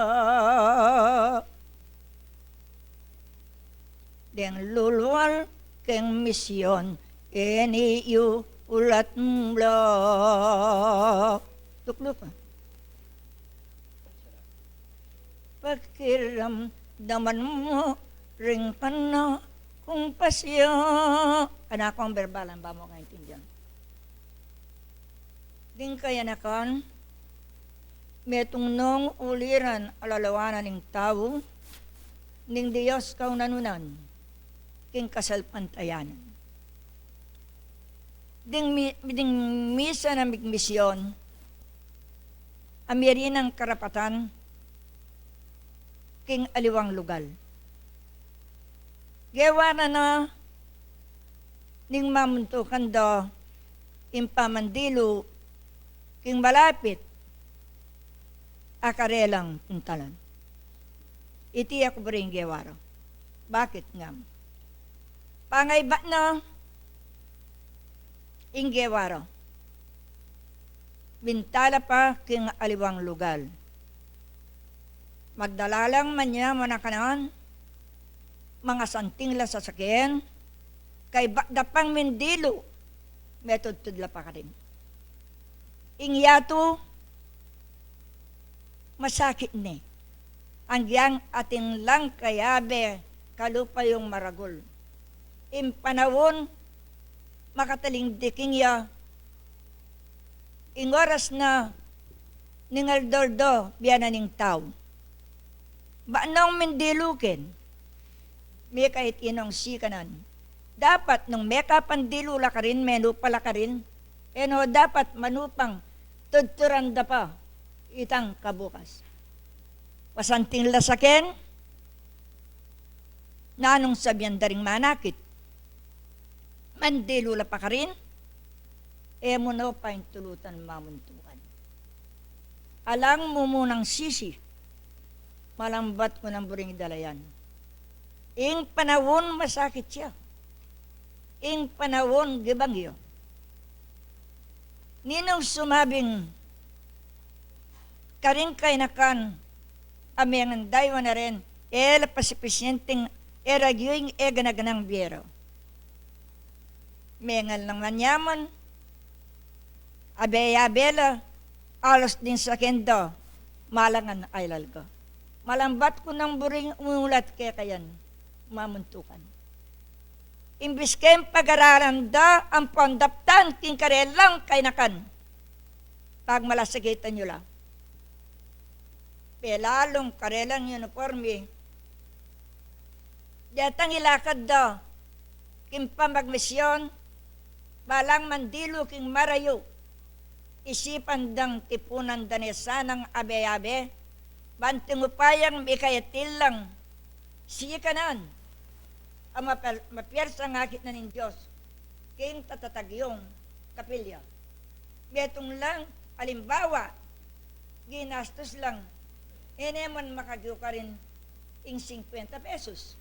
Deng lulual keng misyon, e ne yu ulat mula. Tuklu pa. Pakiramdaman mu ring kana kung pasya. Anak kung berbal, ang ba mu kaintindihan? Ding kayanakan, metung nung uliran alalawanan ning tau, ning Dios kaunanunan. king kasalpantayanan. Ding mi-, ding misan a migmisyon, a mirinan karapatan king aliwang lugal. Gewa na na ning mamuntukan da ing pamandilu king malapit a karelang puntalan. Iti aku buri ing gewa ra. Bakit ngam? Pangaybat na ing gewa ra. Bintala pa king aliwang lugal. Magdala lang man ya manakanan, mangasanting la sa saken, kaybat da pang mindilu, metudtud la pa karin. Ing yatu, masakit ne. Agyang atin lang kayabe kalupa yung maragul. Ing panaun, makatalingdiking ya, ing oras na ning aldo-aldo, bianan ning tau. Ba nung mindilu ken, mekait inong sikanan. Dapat nung mekapandilu la karin, menupa la karin, e no dapat manupang tudturan da pa itang kabukas. Pasanting la saken, nanung sabian da ring manakit? Mandilu la pa karin, e mu no pa intulutan mamuntukan. Alang mumunang sisi, malambat ku nang buring dalayan. Ing panaun masakit ya. Ing panaun gibang ya. Ninung sumabing karing kainakan a mengan daywan a ren, e la pa supisyenteng e ragyu ing e gana-ganang bie ra. Mengan lang man yaman, abe-abe la, alos ding saken da, malangan a ilalga. Malambat ku nang buring umulat kekayan, mamuntukan. Imbis keng pagaralan da ampong daptan king karelang kainakan, pagmalasakitan yu la. Pelalung karelang uniporme, detang ilakad da king pamagmisyon, balang mandilu king marayu, isipan dang tipunan da ne sanang abe-abe, ban ing upayang mikayatil lang sikanan a mapel-, mapiersa ngakit na ning Dios king tatatag yung kapilya. Metung lang alimbawa, ginastus lang, e ne man makagyu karin ing singkwenta pesos.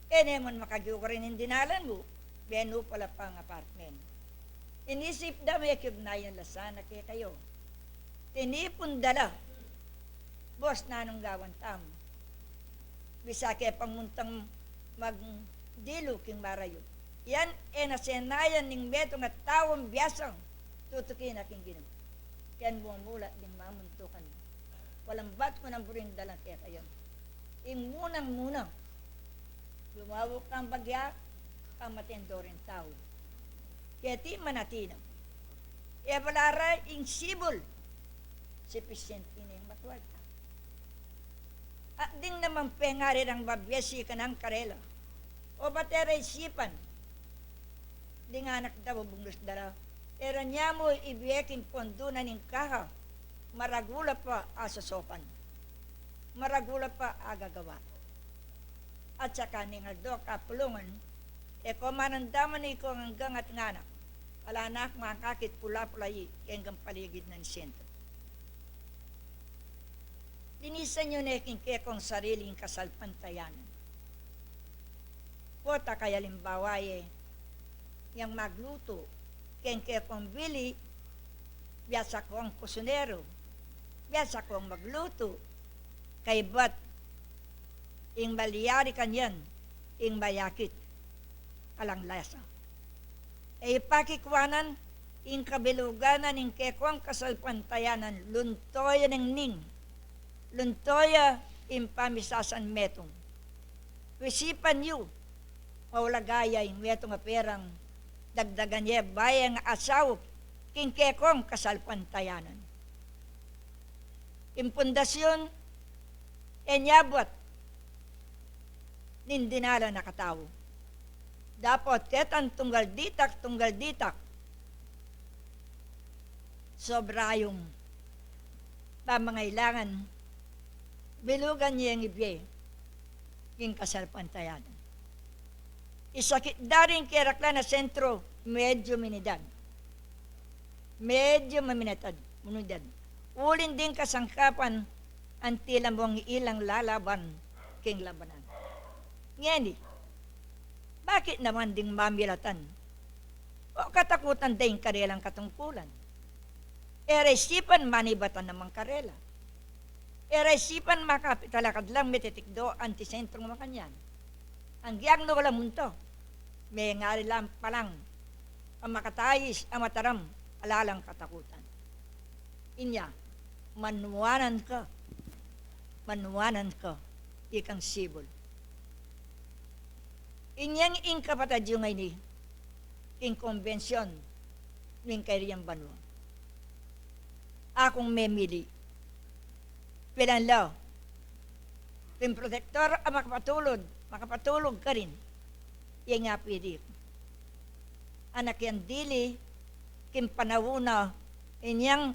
E ne man makagyu karin ing dinalan mu, menupa la pang apartment. Inisip da, mekiugnayan la sana kekayu. Tinipun da la. Boss, nanung gawan tamu? Bisa ke pang muntang magdilu king marayu. Yan e na senayan ning metung a taung biasang tutuki na king Ginu. Ken mumulat ding mamuntukan. Malambat ku nang buring dalan kekayu. Ing munang-muna, lumawu kang bagya, pamaten do ring tau. Keti manatina. E bala ra ing sibul, supisyente ne ing matualta. At ding naman pengari rang babie sikanan karela, o pati ra isipan ding anak da, bubungis da ra, e ra ne mu ibie king pondo na ning kaha, maragul la pa asosopan, maragul la pa agagawa. At saka ning aldo kapulungan, e ko manandaman ikong anggang ating anak, ala na kung angkakit pula-pula i kenggang paligid na ning sentro. Linisan yu ne king kekong sarili ing kasalpantayanan. Pota kaya alimbawa ye, yang maglutu, keng kekong bili, biasa kong kusinero, biasa kong maglutu, kaybat ing malyari kanyan, ing mayakit, alang lasa. E yu pakikuanan ing kabilugan na ning kekong kasalpantayanan, lunto ya neng ning, lunto ya ing pamisasan metung. Pisipan yu, maulaga ya ing metung a perang dagdagan ye bayang asaup king kekong kasalpantayanan. Ing pundasyun, e nyabuat ning dinalan a katau. Dapot ketang tunggal ditak, tunggal ditak, sobra yung pamangailangan, bilugan ye ing ibie king kasalpantayanan. Isakit da ring keraklan a sentro, medyo minidad. Medyo maminatad, minidad. Uling ding kasangkapan, anti la mung ilang lalaban king labanan. Ngeni, bakit naman ding mamilatan o katakutan da ing karelang katungkulan? E ra isipan manibatan naman karela. E ra isipan makapitalakad lang metitikdo anti sentrung makanyan. Anggiang nu la munta, mengali lang palang a makatayis a mataram, ala lang katakutan. Inya, manuanan ka, manuanan ka, ikang sibul. Inyang ing kapatad yu ngeni, king kombensyon ning kayariang banua. Akung memili, pilan la king protektor a makapatulud, makapatulug karin, iya nga pili ku. Anak yang dili, king panaun na, inyang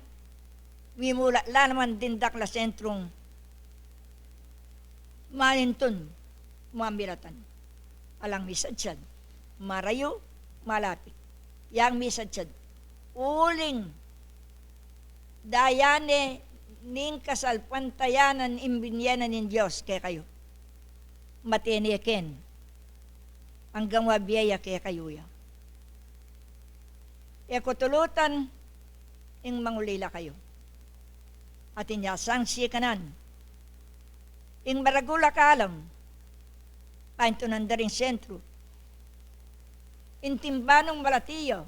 mimula la naman ding dakal a sentrung manintun, mamilatan. Alang misadsad, marayu, malapit. Yang misadsad, uling daya ne ning kasalpantayanan ing binie na ning Dios kekayu. Mate ne ken, anggang mabie ya kekayu ya. E ku tulutan ing mangulila kayu. Atin ya sang sikanan ing maragul a kalam, paintunan da ring sentru. Ing timba nung malati ya,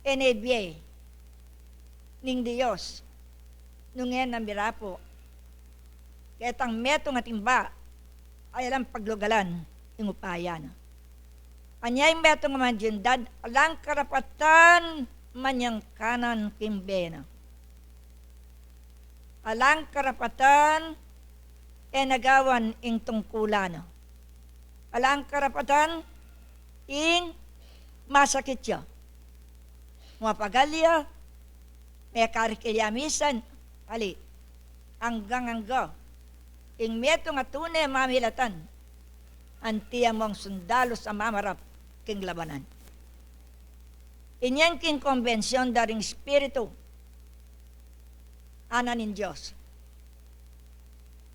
e ne bie ning Dios, nung e na mirapu ketang metung a timba, ay alang paglugalan ing upaya na. Anya ing metung a mangyundad, alang karapatan manyangkanan king bie na. Alang karapatan e na gawan ing tungkulan na. Alang karapatan ing masakit ya, mapagal ya, mekarikil ya misan, ali, anggang angga ing metung a tune mamilatan, anti ya mung sundalus a mamarap king labanan. Inyang king kombensyon da ring Espiritu, anak ning Dios,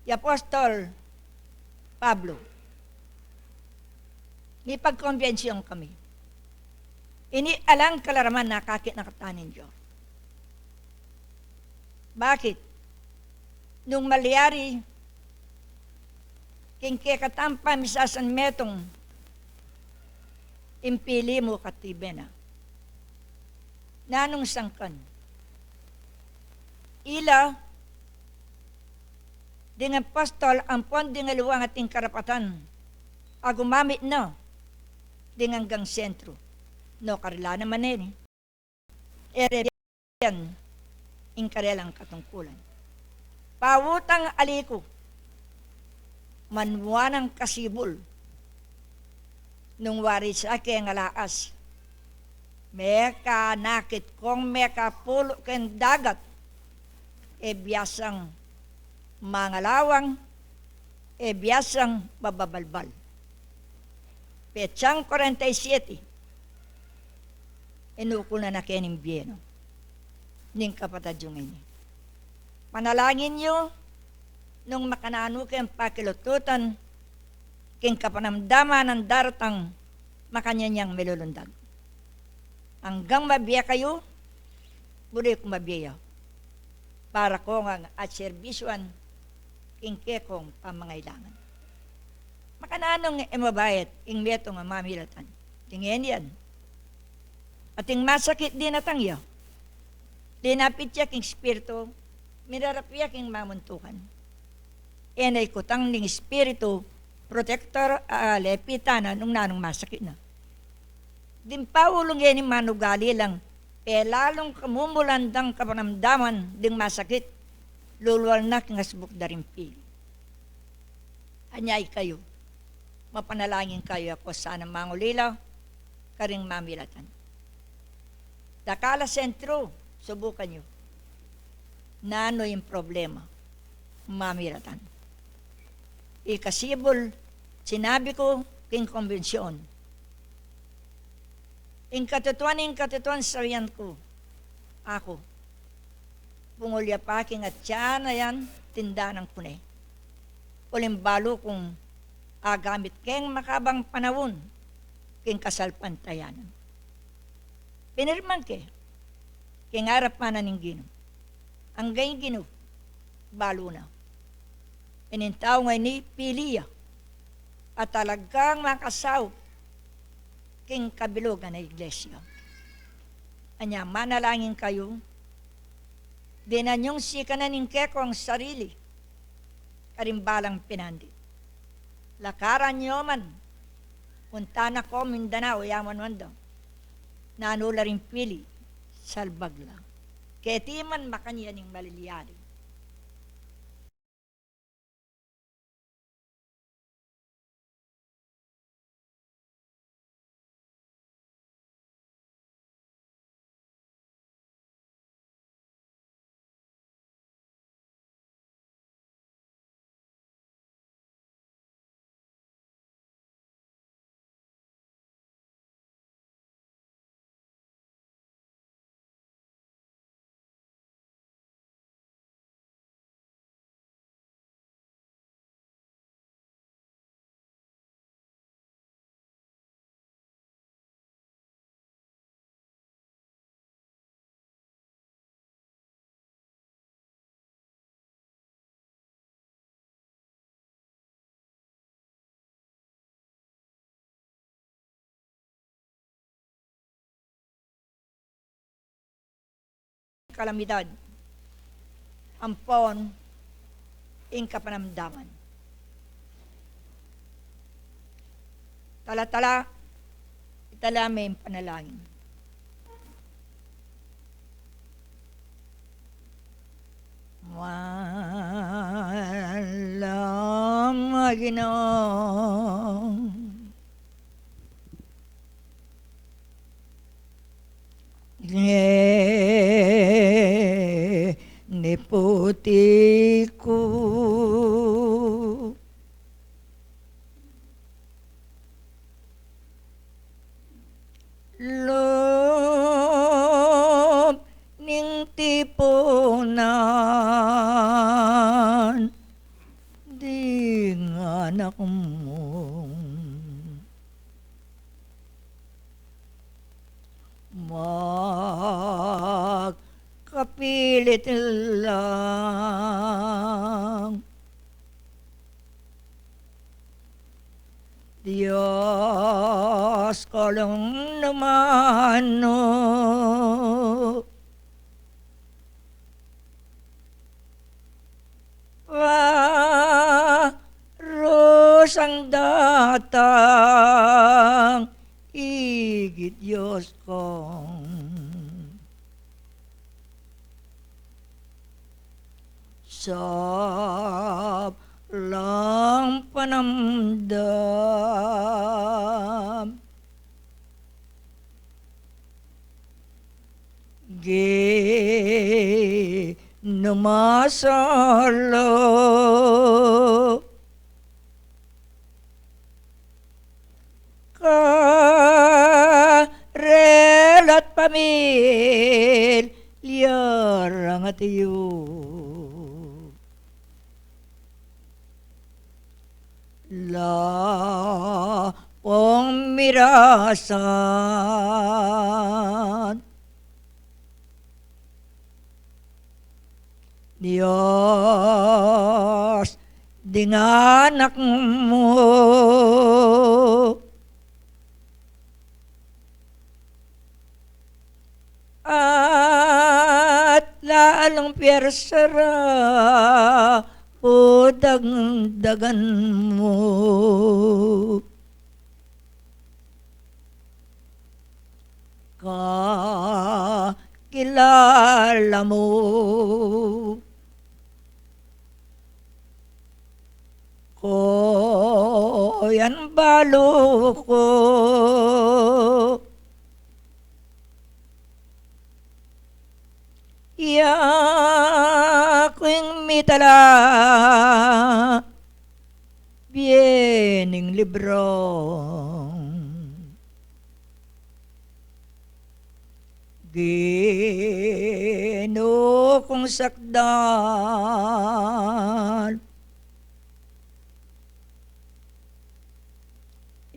i Apostol Pablo, mipagkombensyon kami. Ini alang kalaraman na akakit na katamu ning Dios. Bakit? Nung malyari king kekatang pamisasan metung, ing pili mu katibe na. Nanung sangkan? Ila, ding apostol ampon ding aliwang ating karapatan a gumamit na ding anggang sentru. No, karela naman e ni. E re bibian ing karelang katungkulan. Pautang ali ku, manuanan ka sibul. Nung wari sa keng alaas, mekanakit kung mekapulu keng dagat, e biasang mangalawang, e biasang mababalbal. Petsang kwarenta y siyete, inukul na na keni ing bie na ning kapatad yung ini. Panalangin yu nung makananu keng pakilututan king kapanamdaman nang daratang makanyan yang milulundag. Anggang mabie kayu, buri kung mabie ya para kong at serbisyuan king kekong pamangailangan. Makananu nung e mabayat ing metung a mamilatan? Ding e niyan. Ating masakit dinatang ya, linapit ya king Espiritu, mirarap ya king mamuntukan. E na ikutang ning Espiritu protektor a lepitan na nung nanung masakit na. Ding paulung e ni manugali lang, e lalung kamumulan dang kapanamdaman ding masakit, lulual na king asbuk da ring pili. Anya ikayu, Mapanalangin kayu, aku sana mangulila karing mamilatan. Dakal a sentru, subukan yu. Nanu ing problema? Mamilatan. Ikasibul, sinabi ku king kombensyun, ing katutuan, ing katutuan, sabian ku, aku, bungul ya pa king atyan a yan, tindanan ku ne. Uling balu kung agamit keng makabang panaun king kasalpantayanan. Pinirman ke king arapan na ning Ginu. Angga ing Ginu, balu na. Ining tau ngeni pili ya a talagang makasaup king kabilugan a iglesia. Anya manalangin kayu, dinan yung sikanan ing kekong sarili karing balang pinandit. Lakaran yu man, punta na ko Mindanao, yaman man da. Nanu la ring pili, salbag la. Keti man makanyan ing malilyari. Kalamidad ampon ing kapanamdaman. Tala-tala, itala me ing panalangin. Malam a Ginung, ngeni puti ku lub ning tipunan ding anak mu. Magkapilit lang, Dios, kalung naman nu. Varus ang datang, igit Dios kong sablang panamdam. Ginu, masalo karela't pamilya rang atyu. Lapung mirasan Dios ding anak mu. At lalung piyersa ra pu dagdagan mu. Kakilala mu ko ya balu ku. Ya ku ing mitala bie ning librong Ginu kung sakdal.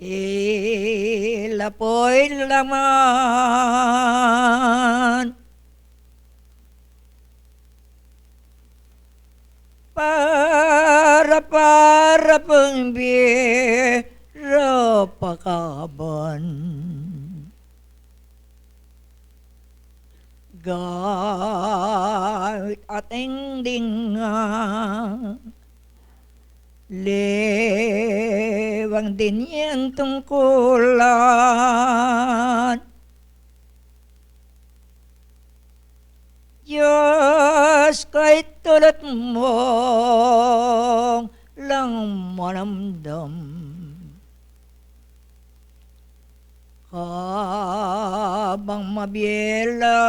Ila pu'y laman para, para pung bie ra pakaban. Gawit ating dinga lewang din yang tungkulan. Diyos, kay tulut mung lang manamdam. Kabang mabie la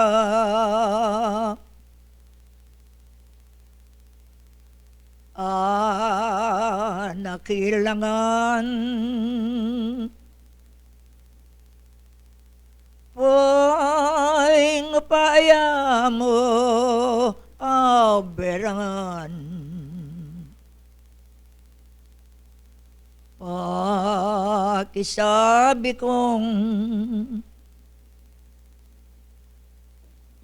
a nakilangan, pu'y ing upaya mu a berangan. Pakisabi kung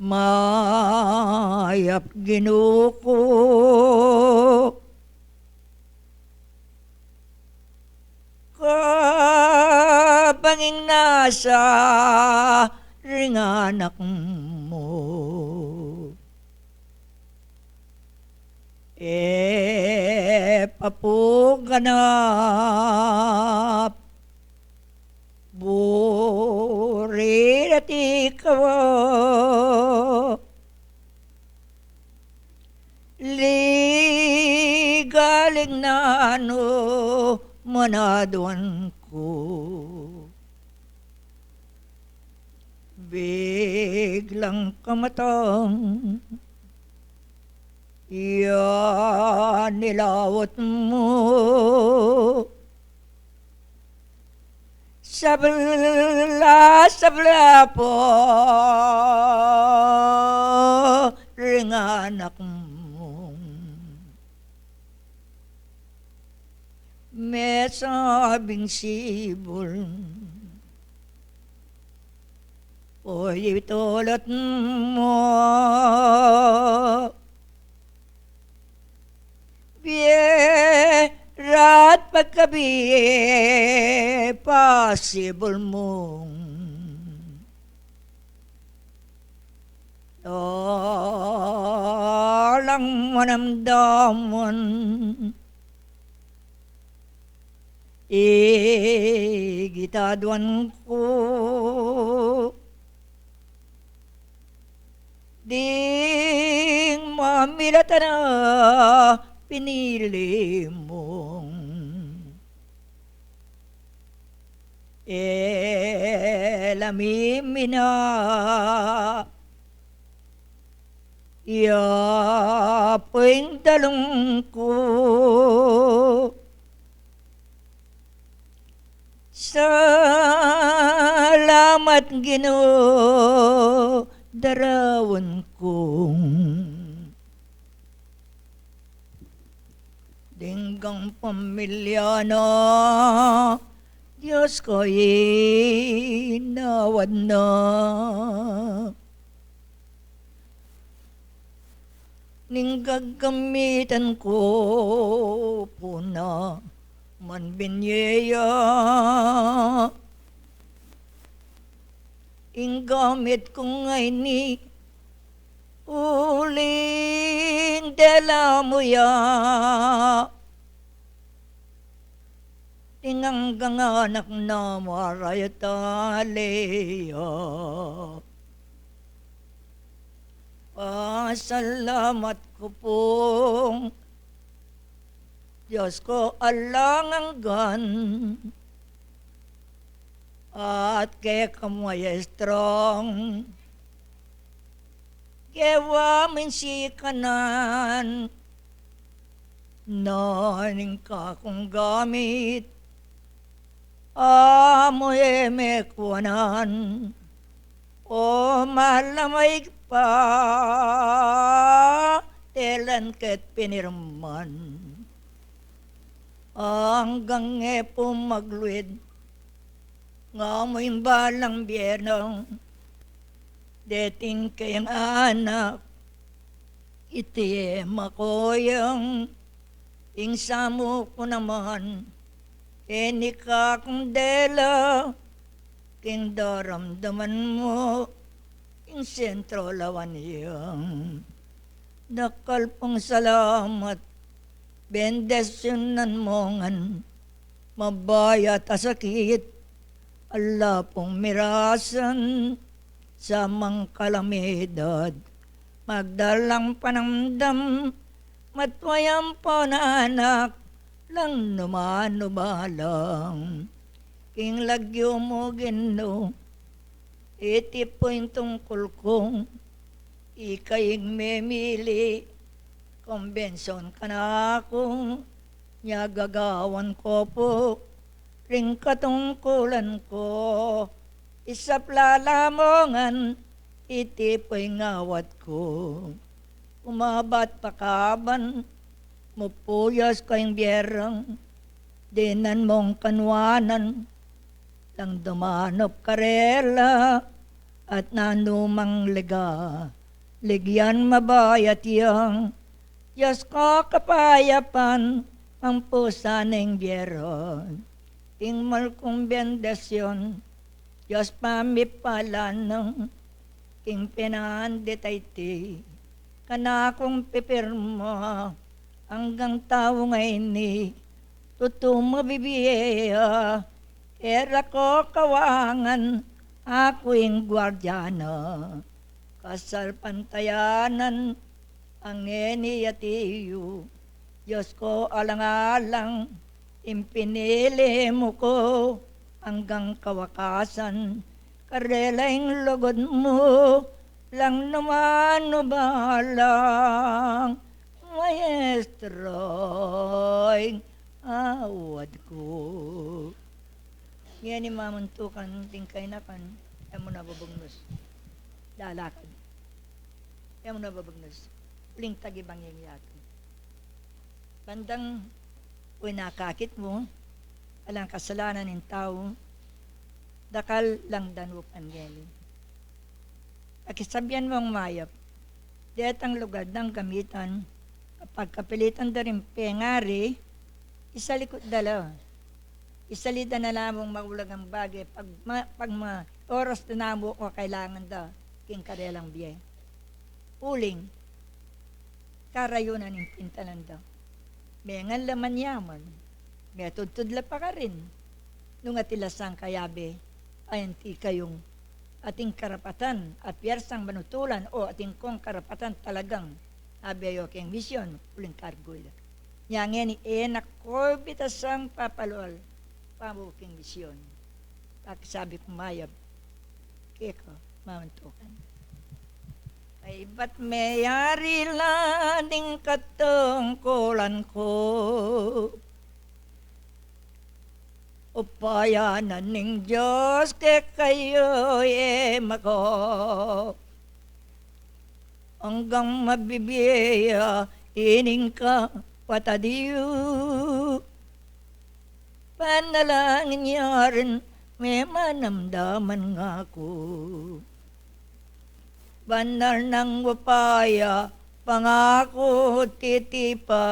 mayap, Ginu ku, kabang ing nasa ring anak mu e pa pu ganap, buri reti kawa. Ligalig nanu man aduan ku, biglang kamatang ya nilawat mu. Sabla, sabla pu ring anak mung mesabing sibul. Oy, itulut mu bie ra't pagkabie pasibul mung alang manamdaman. Igit aduan ku ding mamilatan a pinili mung e la mimina. Ya pu ing dalung ku, salamat Ginu, darawan kung ding gang pamilya na, Dios ko, inawad na. Ning gagamitan ku pu na man binye ya. Ing gamit ku ngeni uling dela mu ya. Ing anggang anak na mu a raya tale ya. Pasalamat ku pung Dios ko alang anggan, at keka maestro gewa ming sikanan, na ning kakung gamit, amu e mekuanan, o malamay pa, telan ket pinirman. Anggang e pu magluid, nga mu ing balang bie nang deting kayang anak, iti e makoyang, ing samu ku naman, e ni kakung dela, king daramdaman mu, ing sentro lawan yang. Dakal pung salamat, bendisyunan mu ngan, mabayat a sakit, ala pung mirasan, samang kalamidad, magdalang panamdam, matwayang pananak, lang numanu balang. King lagyu mu Ginu, iti pu ing tungkul ku, ika ing memili, kumbensyon kanaku, nya gagawan ku pu, ring katungkulan ku, isap lalamungan, iti pu ing awat ku. Umabat pakaban, mupuyas kayang bie rang, dinan mung kanuanan, lang dumanup karela, at nanumang liga, ligyan mabayat yang, Dios ko kapayapan, ang pusa ning bie rang. Ing malkung bendisyon, Dios pamipalanang, king pinandit a iti, kanakung pipirma, anggang tau ngeni, tutu mabibie ya, e ra ko kawangan, aku ing guardiana, kasalpantayanan, a ngeni at iyu, Dios ko alang-alang, ing pinili mu ku, anggang kawakasan, karela ing lugud mu, lang numanu balang, maestro ing awat ku. Ngeni mamuntukan ding kainakan, e mu na bubugnus. Lalakad. E mu na bubugnus. Uling tagibang ing yatu. Bandang uy nakakit mu, alang kasalanan ning tau, dakal lang danupan ngeni. Pakisabian mung mayap, detang lugar dang gamitan, kapag kapilitan da ring pengari, isalikut da la. Isali da na lamung maulagang bage, pag ma-, pag ma-, oras da namu o kailangan da, king karelang bie. Uling, karayunan ing pintalan da. Mengan la manyaman, metudtud la pakarin. Nung atyu la sang kayabe, ayanti kayung atin karapatan, a piersang manutulan o atin kung karapatan talagang abe yo king misyon, uling kargu ila. Nya ngeni, e na ko bitasang papalual, pamu king misyon. Pakisabi ku mayap, keka, mamuntukan. Kaybat meyari la ding katungkulan ku. Upaya na ning Dios kekayu e mako. Anggang mabibie ya ining kapatad yu. Panalangin ya rin memanamdaman ngaku. Banal nang upaya, pangaku titipa.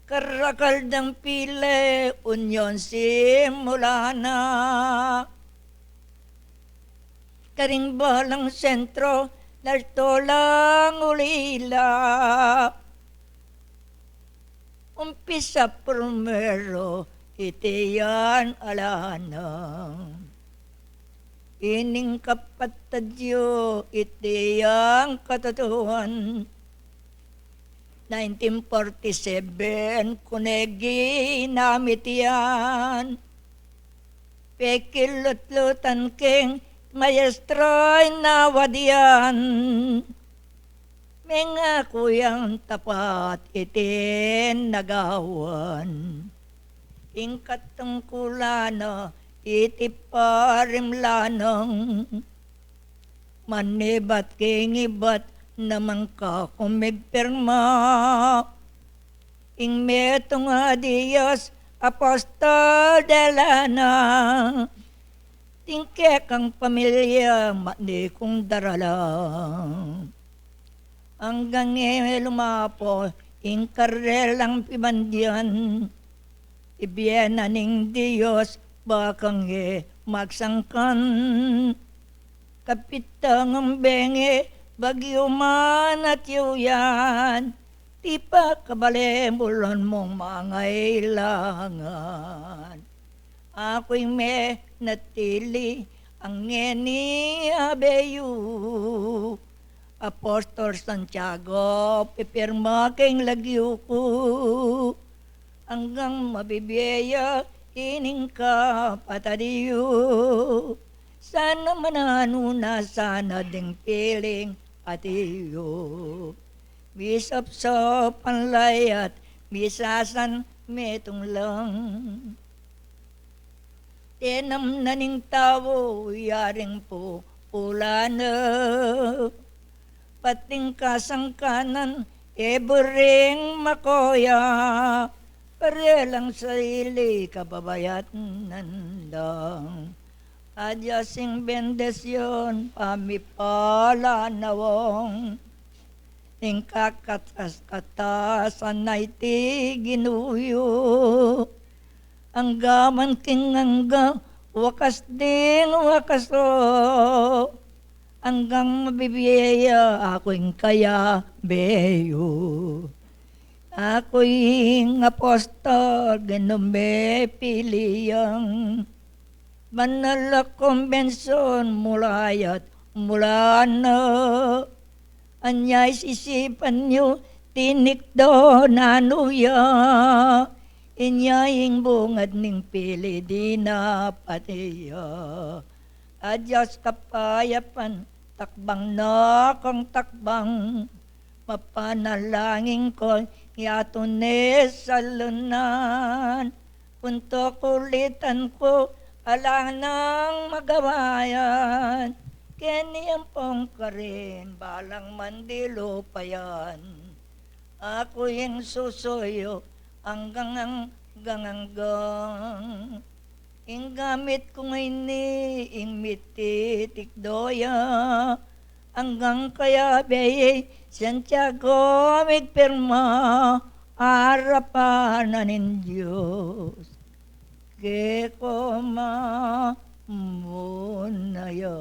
Karakal dang pile, unyon simula na. Karing balang sentro, lalto lang ulila. Umpisa primero, iti yan ala na. Ining kapatad yu, iti yang katutuan. Nineteen forty-seven ku ne ginamit yan. Pekilutlutan keng maestra ing nawad yan. Mengaku yang tapat iting nagawan. Ing katungkulan na iti parimlanang manibat keng ibat naman kaku migpirma. Ing metung a Dios apostol de lana. Ing kekang pamilya mani kung daralan. Anggang e lumapo ing karelang pibandian. Ibie na ning Dios bakang e magsangkan. Kapitang ang benge bagyu man at yuyan. Tipa kabale bulan mong mangailangan. Aku ing menatili ang ngeni abe yu. Apostol Santiago, pipirma keng lagyu ku. Anggang mabibie ya ining kapatad yu. Sana mananu na sana ding piling ati yu. Misapsap ang layat, misasan metung lang. Tenam na ning tau yaring pupulan na. Pating kasangkanan, e buring makoya. Karelang sarili kababayatan lang. Adya sing bendisyon pamipala na wong. Ning kakatas-katasan na iti Ginu yu. Angga man king angga, wakas ding wakas o. Anggang mabibie ya aku ing kayabe yu. Aku ing apostol, Ginu me pili yang. Banal a kumbensyon mula ya't mula na. Anya'y sisipan yu, tinikdo nanu ya. Inya ing bungad ning pili di na pati ya. Adyas kapayapan, takbang na kang takbang. Mapanalangin ko, yatu ne salunan. Punto kulitan ku, alang nang magawa yan. Keni ampong karin, balang mandilu pa yan. Aku ing susuyu, anggang, anggang, anggang. Ing gamit ku ngeni, ing mititikdo ya. Anggang kayabe i Santiago migpirma, arapan na ning Dios. Keko mamuna ya.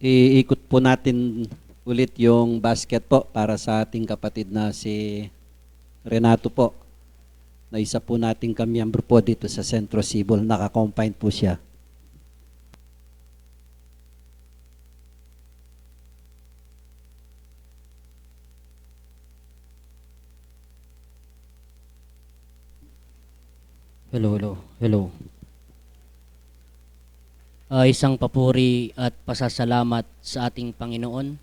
Iikot po natin ulit yung basket po para sa ating kapatid na si Renato po, na isa po nating kamiyembro po dito sa Centro Civil. Naka-confine po siya. Hello, hello, hello. Ah, isang papuri at pasasalamat sa ating Panginoon.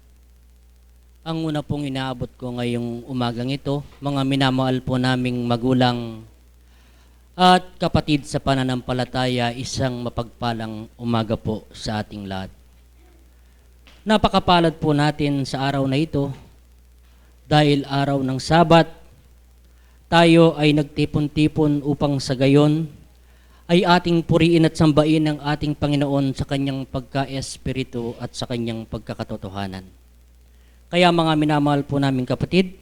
Ang una pong inaabot ko ngayong umagang ito, mga minamahal po naming magulang at kapatid sa pananampalataya, isang mapagpalang umaga po sa ating lahat. Napakapalad po natin sa araw na ito dahil araw ng Sabat, tayo ay nagtipon-tipon upang sa gayon ay ating puriin at sambain ang ating Panginoon sa kanyang pagka-espiritu at sa kanyang pagkakatotohanan. Kaya, mga minamahal po naming kapatid,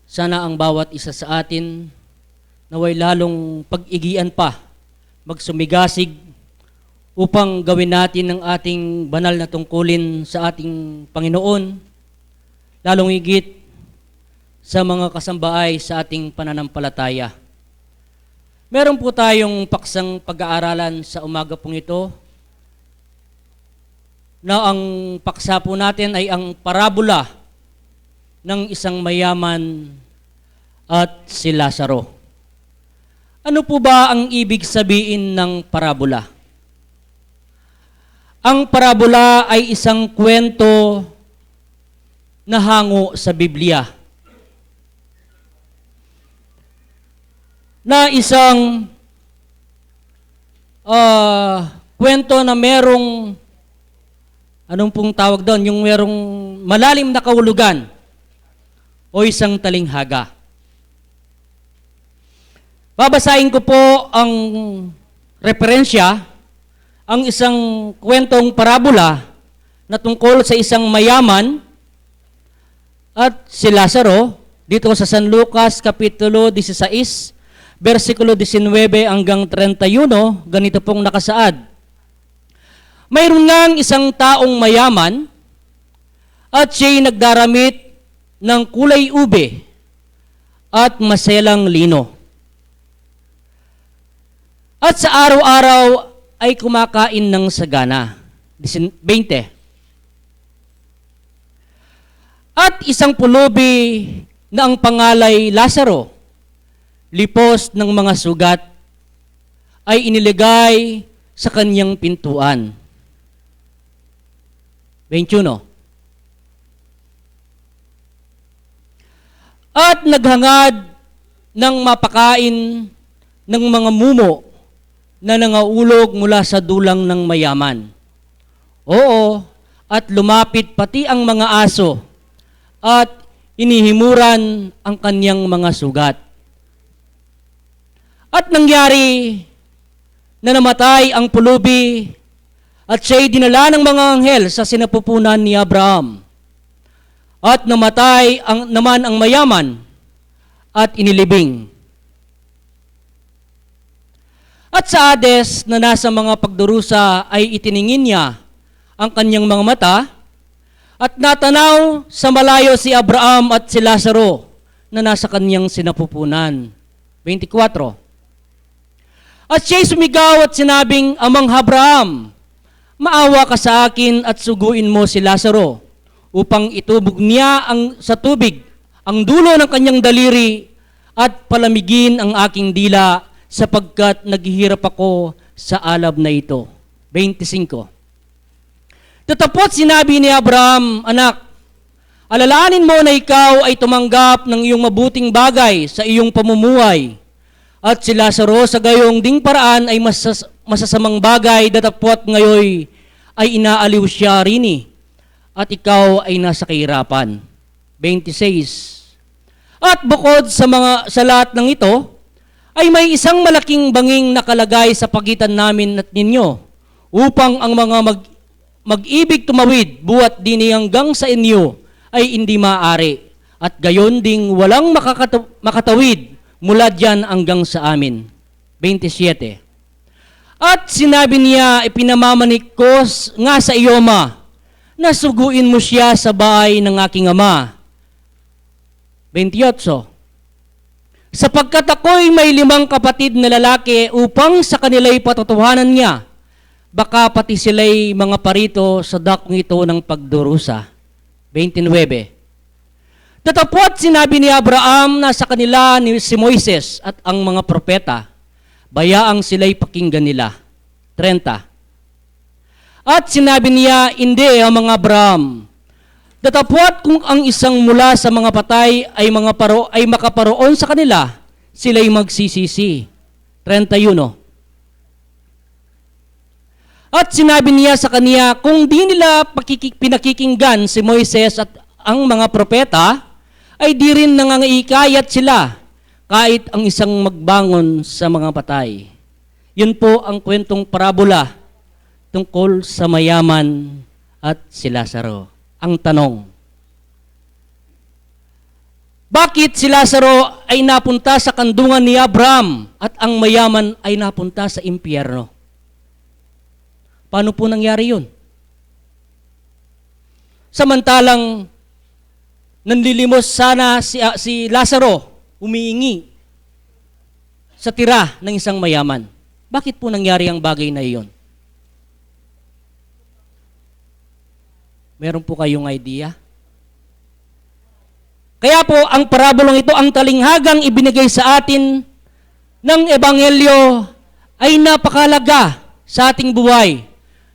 sana ang bawat isa sa atin nawa'y lalong pag-igian pa, magsumigasig upang gawin natin ang ating banal na tungkulin sa ating Panginoon, lalong higit sa mga kasambahay sa ating pananampalataya. Meron po tayong paksang pag-aaralan sa umaga pong ito na ang paksa po natin ay ang parabola ng isang mayaman at si Lazaro. Ano po ba ang ibig sabihin ng parabola? Ang parabola ay isang kwento na hango sa Biblia na isang, ah, kwento na merong, anong pong tawag doon, yung merong malalim na kahulugan o isang talinghaga. Babasahin ko po ang referensya, ang isang kwentong parabola na tungkol sa isang mayaman at si Lazaro, dito sa San Lucas Kapitulo disisais, bersikulo disinwebe hanggang treinta y uno, ganito pong nakasaad. Mayroon ngang isang taong mayaman at siya'y nagdaramit ng kulay ube at maselang lino. At sa araw-araw ay kumakain ng sagana. Disin-, bente. At isang pulubi na ang pangalay Lazaro, lipos ng mga sugat, ay iniligay sa kanyang pintuan. Bente uno. At naghangad ng mapakain ng mga mumo na nangaulog mula sa dulang ng mayaman. Oo, at lumapit pati ang mga aso at inihimuran ang kanyang mga sugat. At nangyari na namatay ang pulubi, at siya'y dinala ng mga anghel sa sinapupunan ni Abraham. At namatay ang, naman ang mayaman, at inilibing. At sa Hades na nasa mga pagdurusa ay itiningin niya ang kanyang mga mata, at natanaw sa malayo si Abraham at si Lazaro na nasa kanyang sinapupunan. Bente kwatro. At siya'y sumigaw at sinabing, "Amang Abraham, maawa ka sa akin at suguin mo si Lazaro upang itubog niya ang, sa tubig ang dulo ng kanyang daliri at palamigin ang aking dila, sapagkat naghihirap ako sa alab na ito." Bente singko. Datapot sinabi ni Abraham, "Anak, alalahanin mo na ikaw ay tumanggap ng iyong mabuting bagay sa iyong pamumuhay, at si Lazaro sa gayong ding paraan ay masas-, masasamang bagay, datapot ngayon ay inaaliw siya rini, at ikaw ay nasa kahirapan." Bente sais. At bukod sa mga, sa lahat ng ito, ay may isang malaking banging nakalagay sa pagitan namin at ninyo, upang ang mga mag-, mag-ibig tumawid buat dini hanggang sa inyo ay hindi maaari, at gayon ding walang makakata-, makatawid mula diyan hanggang sa amin. Bente siete. At sinabi niya, "Ipinamamanik ko s-, nga sa iyo, Ama, na suguin mo siya sa bahay ng aking ama. Bentiyotso. Sapagkat ako'y may limang kapatid na lalaki, upang sa kanila'y patotohanan niya, baka pati sila'y mga parito sa dakong ito ng pagdurusa. Bentiniwebe. Datapwat sinabi ni Abraham na sa kanila ni si Moises at ang mga propeta, bayaang sila'y pakinggan nila. Trenta. At sinabi niya, "Hindi, amang Abraham. Datapwat kung ang isang mula sa mga patay ay, mga paro-, ay makaparoon sa kanila, sila'y magsisisi." Treinta y uno. At sinabi niya sa kaniya, "Kung di nila pakiki-, pinakikinggan si Moises at ang mga propeta, ay di rin nangangahikayat sila, kahit ang isang magbangon sa mga patay." Yun po ang kwentong parabola tungkol sa mayaman at si Lazaro. Ang tanong, bakit si Lazaro ay napunta sa kandungan ni Abraham at ang mayaman ay napunta sa impyerno? Paano po nangyari yun? Samantalang nanlilimos sana si, ah, si Lazaro, humihingi sa tira ng isang mayaman. Bakit po nangyari ang bagay na iyon? Meron po kayong idea? Kaya po, ang parabolang ito, ang talinghagang ibinigay sa atin ng Ebanghelyo ay napakahalaga sa ating buhay,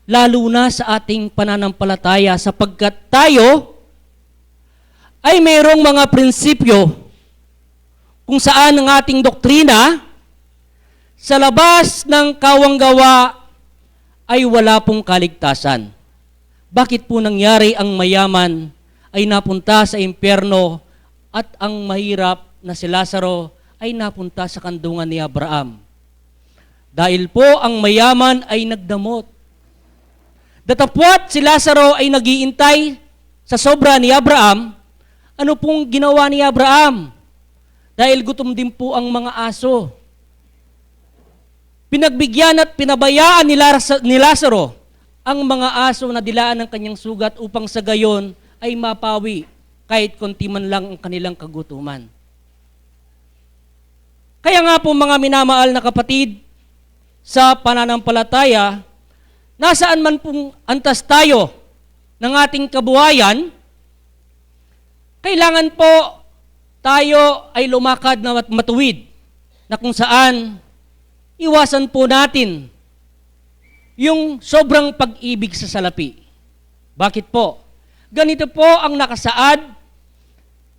lalo na sa ating pananampalataya, sapagkat tayo ay mayroong mga prinsipyo kung saan ang ating doktrina, sa labas ng kawang gawa ay wala pong kaligtasan. Bakit po nangyari ang mayaman ay napunta sa impyerno at ang mahirap na si Lazaro ay napunta sa kandungan ni Abraham? Dahil po ang mayaman ay nagdamot. Datapwat si Lazaro ay naghihintay sa sobra ni Abraham, ano pong ginawa ni Abraham? Dahil gutom din po ang mga aso. Pinagbigyan at pinabayaan ni Lar-, ni Lazaro ang mga aso na dilaan ng kanyang sugat upang sa gayon ay mapawi kahit konti man lang ang kanilang kagutuman. Kaya nga po, mga minamahal na kapatid sa pananampalataya, nasaan man pong antas tayo ng ating kabuhayan, kailangan po tayo ay lumakad na mat-, matuwid, na kung saan iwasan po natin yung sobrang pag-ibig sa salapi. Bakit po? Ganito po ang nakasaad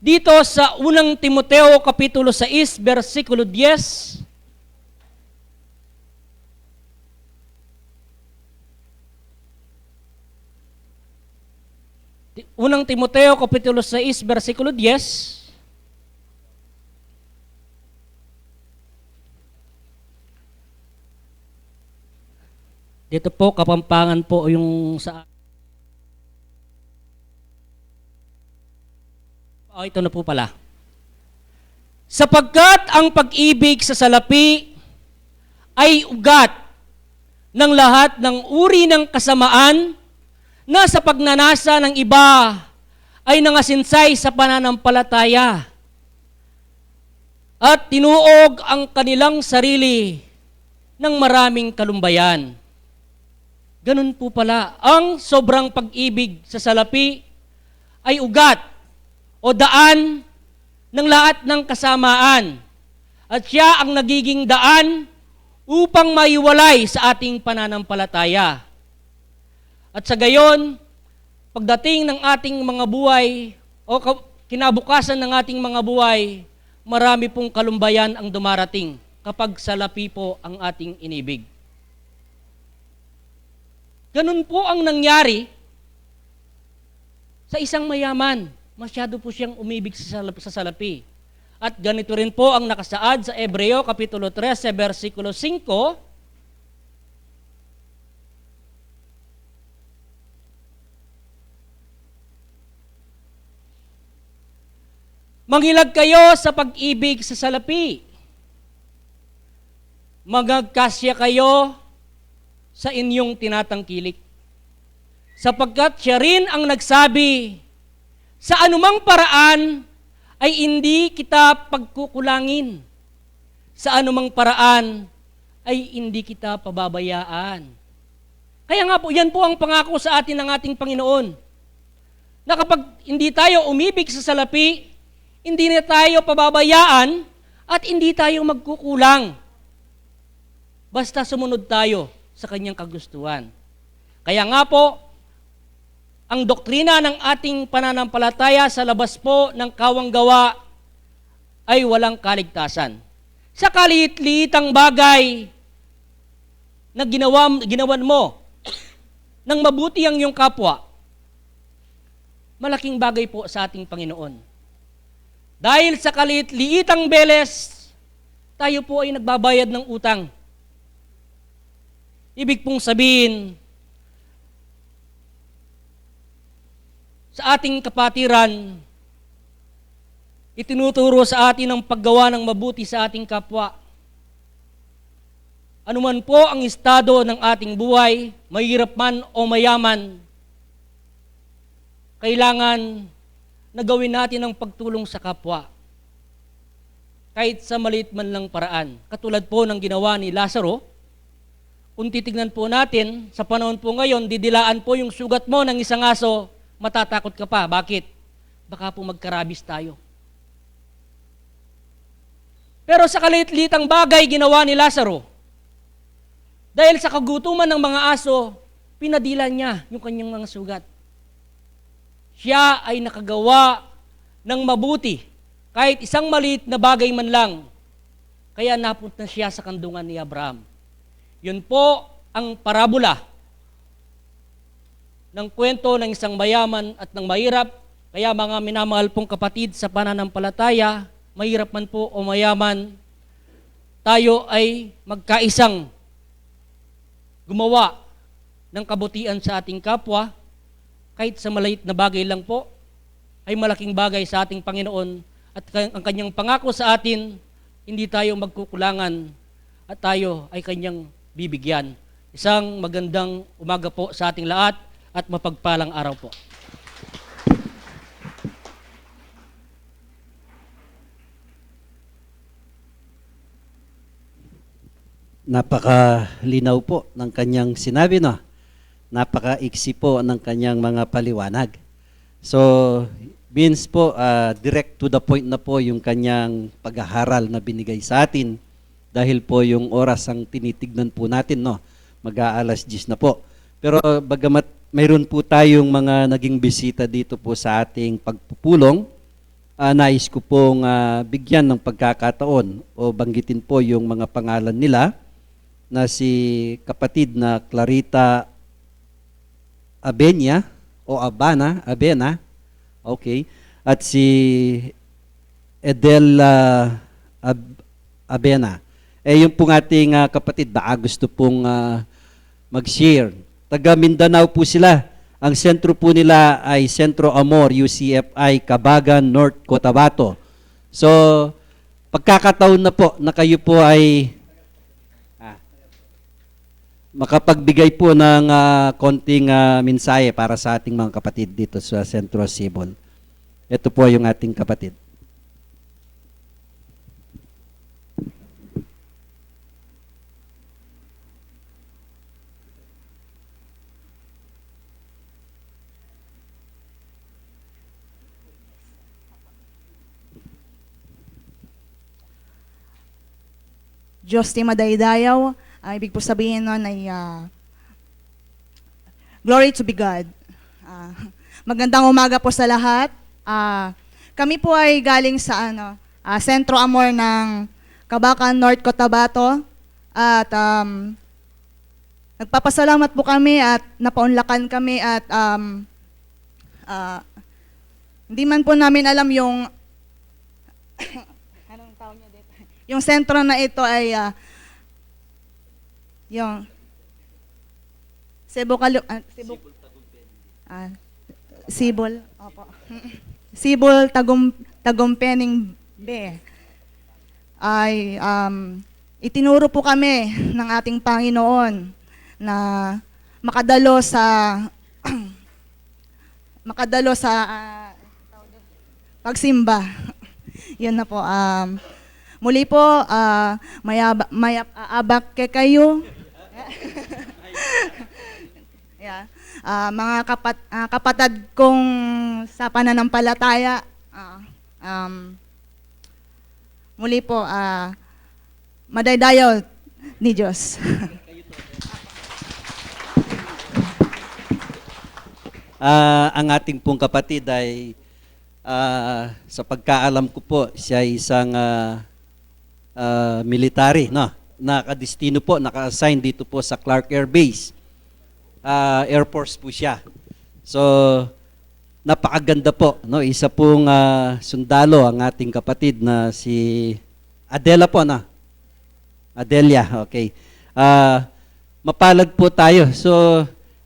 dito sa unang Timoteo kapitulo sais, bersikulo diyes. Ti-, unang Timoteo kapitulo sais, bersikulo diyes. Dito po, Kapampangan po yung sa, oh, ito na po pala. Sapagkat ang pag-ibig sa salapi ay ugat ng lahat ng uri ng kasamaan na sa pagnanasa ng iba ay nangasinsay sa pananampalataya at tinuog ang kanilang sarili ng maraming kalumbayan. Ganun po pala, ang sobrang pag-ibig sa salapi ay ugat o daan ng lahat ng kasamaan. At siya ang nagiging daan upang maiwalay sa ating pananampalataya. At sa gayon, pagdating ng ating mga buhay o ka-, kinabukasan ng ating mga buhay, marami pong kalumbayan ang dumarating kapag salapi po ang ating inibig. Ganun po ang nangyari sa isang mayaman. Masyado po siyang umibig sa salap-, sa salapi. At ganito rin po ang nakasaad sa Hebreo Kapitulo trese, bersikulo singko, "Mangilag kayo sa pag-ibig sa salapi. Magkasya kayo sa inyong tinatangkilik." Sapagkat siya rin ang nagsabi, "Sa anumang paraan ay hindi kita pagkukulangin. Sa anumang paraan ay hindi kita pababayaan." Kaya nga po, yan po ang pangako sa atin ng ating Panginoon, na kapag hindi tayo umibig sa salapi, hindi na tayo pababayaan at hindi tayo magkukulang. Basta sumunod tayo sa kanyang kagustuhan. Kaya nga po, ang doktrina ng ating pananampalataya sa labas po ng kawang gawa ay walang kaligtasan. Sa kaliit-liitang bagay na ginawa, ginawan mo ng mabuti ang iyong kapwa, malaking bagay po sa ating Panginoon. Dahil sa kaliit-liitang beles, tayo po ay nagbabayad ng utang. Ibig pong sabihin, sa ating kapatiran, itinuturo sa atin ang paggawa ng mabuti sa ating kapwa. Anuman po ang estado ng ating buhay, mahirap man o mayaman, kailangan na gawin natin ang pagtulong sa kapwa, kahit sa maliit man lang paraan. Katulad po ng ginawa ni Lazaro, kung titignan po natin, sa panahon po ngayon, didilaan po yung sugat mo ng isang aso, matatakot ka pa. Bakit? Baka po magkarabis tayo. Pero sa kaliit-litang bagay ginawa ni Lazaro, dahil sa kagutuman ng mga aso, pinadilan niya yung kanyang mga sugat. Siya ay nakagawa ng mabuti, kahit isang maliit na bagay man lang. Kaya napunta siya sa kandungan ni Abraham. Yun po ang parabola ng kwento ng isang mayaman at ng mahirap. Kaya, mga minamahal pong kapatid sa pananampalataya, mahirap man po o mayaman, tayo ay magkaisang gumawa ng kabutian sa ating kapwa, kahit sa maliit na bagay lang po, ay malaking bagay sa ating Panginoon, at ka-, ang kanyang pangako sa atin, hindi tayo magkukulangan at tayo ay kanyang bibigyan. Isang magandang umaga po sa ating lahat at mapagpalang araw po. Napakalinaw po ng kanyang sinabi, no? Napakaiksi po ng kanyang mga paliwanag. So, Vince po, ah, direct to the point na po yung kanyang paghaharal na binigay sa atin dahil po yung oras ang tinitignan po natin, no? Mag-aalas diyes na po. Pero bagamat mayroon po tayong mga naging bisita dito po sa ating pagpupulong, ah, nais ko pong, ah, bigyan ng pagkakataon o banggitin po yung mga pangalan nila, na si kapatid na Clarita Abenya o Abana, Abena, okay, at si Edel, ah, Ab-, Abena. Eh, yung pong ating, ah, kapatid, baka gusto pong, ah, mag-share. Taga Mindanao po sila. Ang sentro po nila ay Centro Amor, U C F I, Cabagan, North Cotabato. So, pagkakataon na po na kayo po ay, ah, makapagbigay po ng, ah, konting, ah, mensahe para sa ating mga kapatid dito sa Centro Cebu. Ito po yung ating kapatid. Diyos ti madaydayaw, ah, ibig po sabihin nun ay, ah, glory to be God. Ah, magandang umaga po sa lahat. Ah, kami po ay galing sa, ano, ah, Centro Amor ng Cabacan, North Cotabato. At, um, nagpapasalamat po kami at napaunlakan kami at, um, ah, hindi man po namin alam yung, anong tawag niya dito? Yung sentro na ito ay, ah, yung Cebu Calu-, ah, Cebu, ah, Sibol, opo. Sibol Tagum-, Tagumpening Be. Ay, um, itinuro po kami ng ating Panginoon na makadalo sa makadalo sa, ah, pagsimba. Yun na po. Um, muli po, ah, mayaba-, mayap-, aabak kekayu. Yeah. Ah, mga kapat-, ah, kapatad kong sa pananampalataya, ah, um, muli po, ah, madaydayaw ni Diyos. Ah, ang ating pong kapatid ay, ah, sa pagkaalam ko po, siya ay isang, ah, ah, military, no? Nakadestino po, naka-assign dito po sa Clark Air Base. Ah, Air Force po siya. So, napakaganda po, no? Isa pong, ah, sundalo ang ating kapatid na si Adela po, no? Adelia, okay. Ah, mapalad po tayo. So,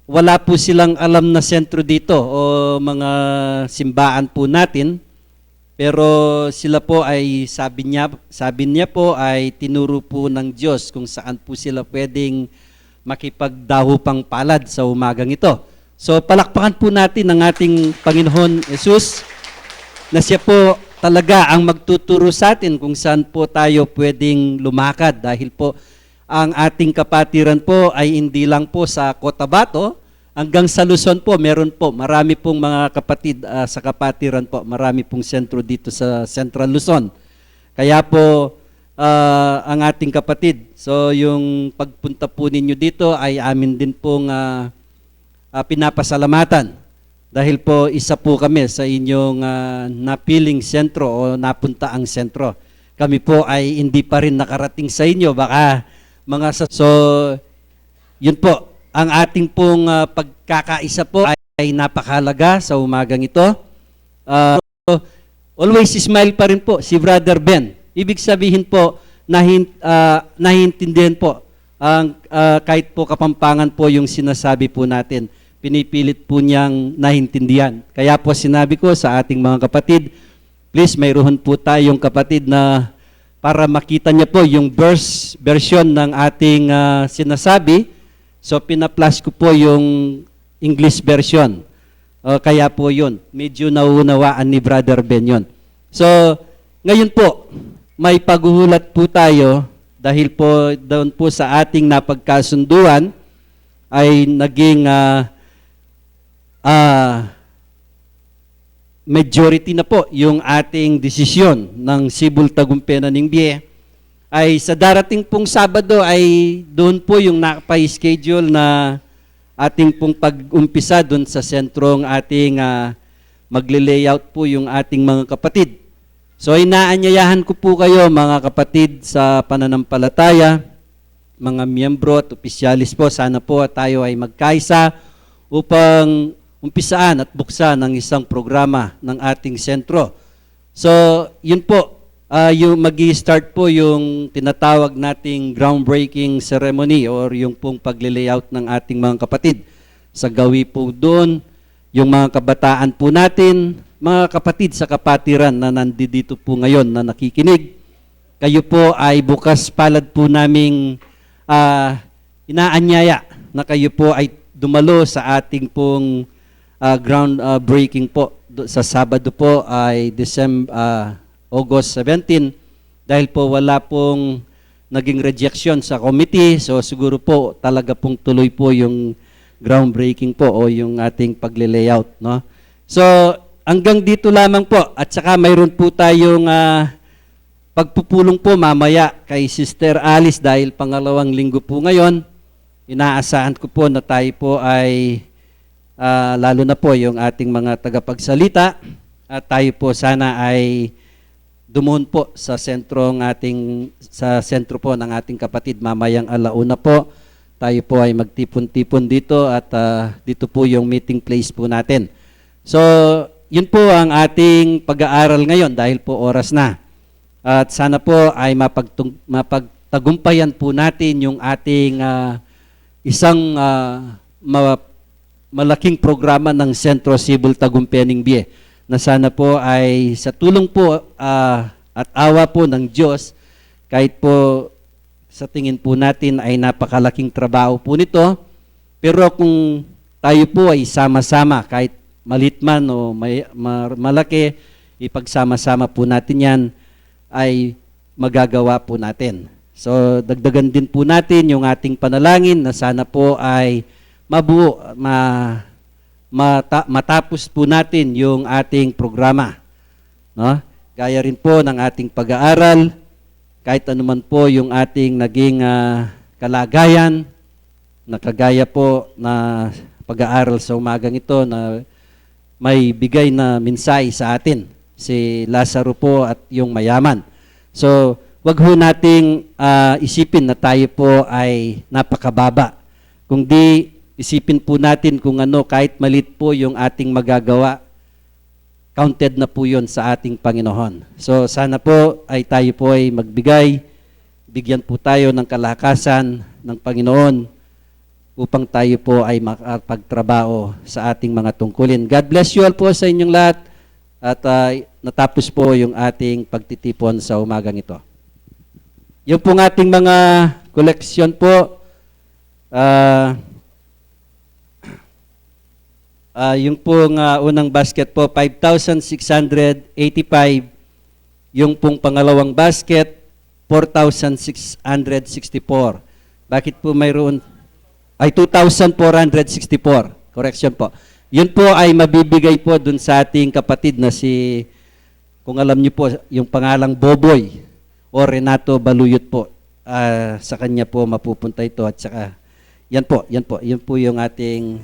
wala po silang alam na sentro dito o mga simbaan po natin. Pero sila po ay, sabi niya, sabi niya po, ay tinuro po ng Diyos kung saan po sila pwedeng makipagdaupang palad sa umagang ito. So, palakpakan po natin ang ating Panginoon Jesus, na siya po talaga ang magtuturo sa atin kung saan po tayo pwedeng lumakad, dahil po ang ating kapatiran po ay hindi lang po sa Cotabato, hanggang sa Luzon po, meron po. Marami pong mga kapatid, ah, sa kapatiran po. Marami pong sentro dito sa Central Luzon. Kaya po, ah, ang ating kapatid, so yung pagpunta po ninyo dito ay amin din pong, ah, ah, pinapasalamatan. Dahil po isa po kami sa inyong, ah, napiling sentro o napuntaang sentro. Kami po ay hindi pa rin nakarating sa inyo. Baka mga sa... So, yun po, ang ating pong, ah, pagkakaisa po ay, ay napakahalaga sa umagang ito. Ah, always smile pa rin po si Brother Ben. Ibig sabihin po, nahin-, ah, naiintindihan po ang, ah, kahit po Kapampangan po yung sinasabi po natin. Pinipilit po niyang naintindihan. Kaya po sinabi ko sa ating mga kapatid, please, mayroon po tayong kapatid na para makita niya po yung verse, version ng ating, ah, sinasabi. So, pina-flash ko po yung English version. O, kaya po yun, medyo nauunawaan ni Brother Ben yun. So, ngayon po, may paghuhulat po tayo dahil po doon po sa ating napagkasunduan ay naging, ah, ah, majority na po yung ating desisyon ng Sibul Tagumpena ning Bie, ay sa darating pong Sabado ay doon po yung nakapaschedule na ating pong pag-umpisa doon sa sentrong ating, ah, magle-layout po yung ating mga kapatid. So, inaanyayahan ko po kayo, mga kapatid sa pananampalataya, mga miyembro at opisyalis po, sana po tayo ay magkaisa upang umpisaan at buksan ang isang programa ng ating sentro. So, yun po, ah, yung mag-i-start po yung tinatawag nating groundbreaking ceremony or yung pong pagle-layout ng ating mga kapatid. Sa gawi po doon, yung mga kabataan po natin, mga kapatid sa kapatiran na nandito po ngayon na nakikinig, kayo po ay bukas palad po naming, ah, inaanyaya na kayo po ay dumalo sa ating pong, ah, ground, ah, breaking po do-, sa Sabado po ay December, ah, August seventeen, dahil po wala pong naging rejection sa committee, so siguro po talaga pong tuloy po yung groundbreaking po o yung ating pagle-layout, no? So, hanggang dito lamang po. At saka mayroon po tayong, ah, pagpupulong po mamaya kay Sister Alice dahil pangalawang linggo po ngayon. Inaasahan ko po na tayo po ay, ah, lalo na po yung ating mga tagapagsalita, at tayo po sana ay dumuhon po sa sentrong ating, sa sentro po ng ating kapatid mamayang ala una po. Tayo po ay magtipon-tipon dito at, ah, dito po yung meeting place po natin. So, yun po ang ating pag-aaral ngayon dahil po oras na. At sana po ay mapagtung-, mapagtagumpayan po natin yung ating, ah, isang, ah, ma-, malaking programa ng Sentro Sibul Tagumpena ning Bie, na sana po ay sa tulong po, ah, at awa po ng Diyos, kahit po sa tingin po natin ay napakalaking trabaho po nito, pero kung tayo po ay sama-sama, kahit malit man o may, ma-, malaki, ipagsama-sama po natin yan, ay magagawa po natin. So, dagdagan din po natin yung ating panalangin na sana po ay mabuo, ma-, mata-, matapos po natin yung ating programa, no? Gaya rin po ng ating pag-aaral, kahit anuman po yung ating naging, ah, kalagayan, na kagaya po na pag-aaral sa umagang ito na may bigay na mensahe sa atin, si Lazaro po at yung mayaman. So, wag ho nating, ah, isipin na tayo po ay napakababa. Kung di, isipin po natin kung ano, kahit malit po yung ating magagawa, counted na po yun sa ating Panginoon. So, sana po ay tayo po ay magbigay, bigyan po tayo ng kalakasan ng Panginoon upang tayo po ay makapagtrabaho sa ating mga tungkulin. God bless you all po sa inyong lahat. At, ah, natapos po yung ating pagtitipon sa umagang ito. Yung pong ating mga koleksyon po, ah, ah, yung pong, ah, unang basket po, five thousand six hundred eighty-five. Yung pong pangalawang basket, four thousand six hundred sixty-four. Bakit po mayroon? Ay, two thousand four hundred sixty-four. Correction po. Yun po ay mabibigay po dun sa ating kapatid na si, kung alam niyo po, yung pangalang Boboy o Renato Baluyot po. Ah, sa kanya po mapupunta ito at saka, yan po, yan po, yun po yung ating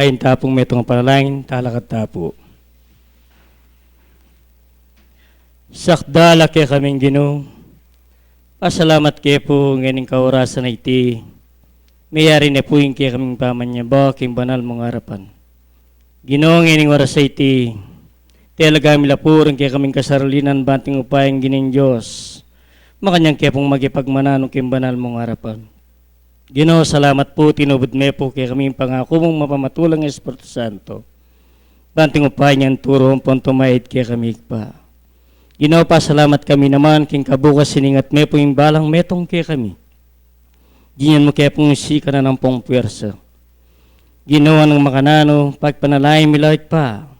Ing tapung metung a panalangin, talakad ta pu. Sakdal a kekaming Ginu, pasalamat ke pu ngening kaorasan a iti, meyari ne pu ing kekaming pamanyamba king banal mung arapan. Ginu, ngening oras a iti, talaga mi la pu ring kekaming kasarilinan banting upaya ing Ginung Dios makanyan ke pung makipagmananu king banal mung arapan. Ginu, salamat pu, tinubud me pu kekami ing pangaku mung mapamatulang Espiritu Santo. Banting upaya nyan turu ampon tumayad kekami, Ibpa. Ginu, pasalamat kami naman king kabukas siningat me pu ing balang metung kekami. Ginyan mu ke pung sikanan ampong puwersa. Ginu, nung makananu, pagpanalangin mi la, Ibpa.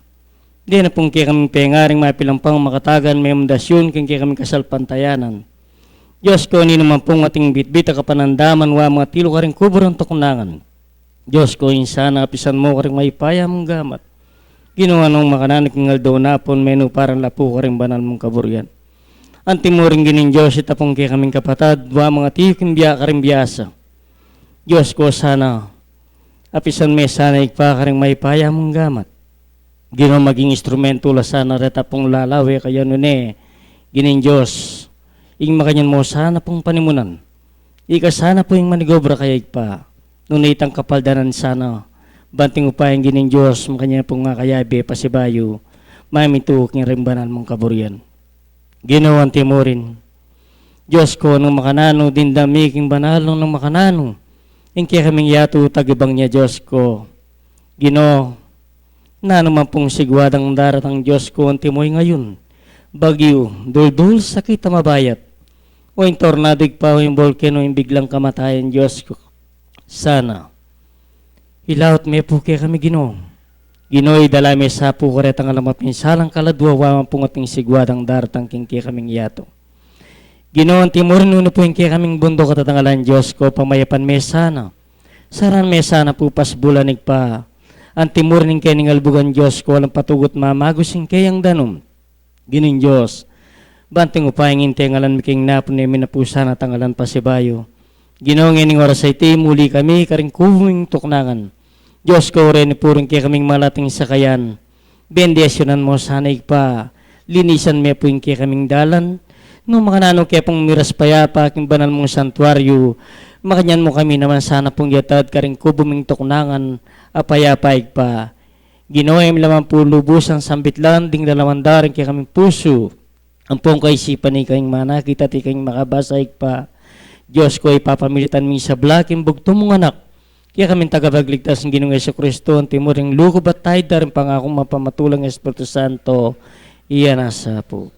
Dena pung kekaming pengaring mapilampang makatagan memendasyun king kekaming kasalpantayanan. Dios ku, ninu man pung ating bitbit a kapanandaman wa matilu karing kubur a tuknangan. Dios ku, ing sana apisan mu karing mayupaya mung gamat. Ginu, nung makananu king aldo na pun menuparan la pu karing banal mung kaburian. Anti mu rin, Ginung Dios, ita pung kekaming kapatad wa matiyu king bia karing biasa. Dios ku, sana apisan me sana, Ibpa, karing mayupaya mung gamat. Ginu, maging instrumentu la sana reta pung lalawe kaya nune, Ginung Dios, ing makanyan mu sana pung panimunan. Ika sana pu ing manigobra kaya, Ibpa. Nune itang kapaldanan sana, banting upaya ing Ginung Dios makanyan pung makayabe pasibayu, mamintu king ring banal mung kaburian. Ginu, anti mu rin. Dios ku, nung makananu, dimdam mi king banal nung makananu ing kekaming yatu, tagibang ya, Dios ku. Ginu, nanu man pung sigwadang daratang, Dios ku, anti mu ing ayun, bagyu, duldul, sakit a mabayat, o ing tornado, Ibpa, o ing bolkeno, ing biglang kamatayan, Dios ku. Sana ilaut me pu kekami, Ginu. Ginu, idala me sa pu karetang alang mapinsalang kaladua wa man pung ating sigwadang daratang king kekaming yatu. Ginu, anti mu rin, nune pu ing kekaming bunduk a tatangalan, Dios ku, pamayapan me sana. Saran me sana pu pasbulan, Ibpa. Anti mu rin ing kening albugan, Dios ku, alang patugut mamagus ing keyang danum. Ginung Dios, banting upaya ing ite ngalan mi king napun ne mi na pu sana tangalan pasibayu. Ginu, ngening oras a iti muli kami karing kubu ming tuknangan. Dios ku, reni pu ring kekaming malating sakayan. Bendisyunan mu sana, Ibpa. Linisan me pu ing kekaming dalan. Nung makananu ke pung miras payapa king banal mung santuaryu, makanyan mu kami naman sana pung yatad karing kubu ming tuknangan a payapa, Ibpa. Ginu, e mi la man pu lubusang sambitlan ding lalawan da ring kekaming pusu ampong kaisipan, ika ing manakit at ika ing makabasa, Ibpa. Dios ku, ipapamilitan ming sabla king bugtung mung Anak, kekaming Tagapagligtas, ing Ginung Jesucristo, anti mu ring lugub at taid da ring pangakung mapamatulang Espiritu Santo, iya na sa pu.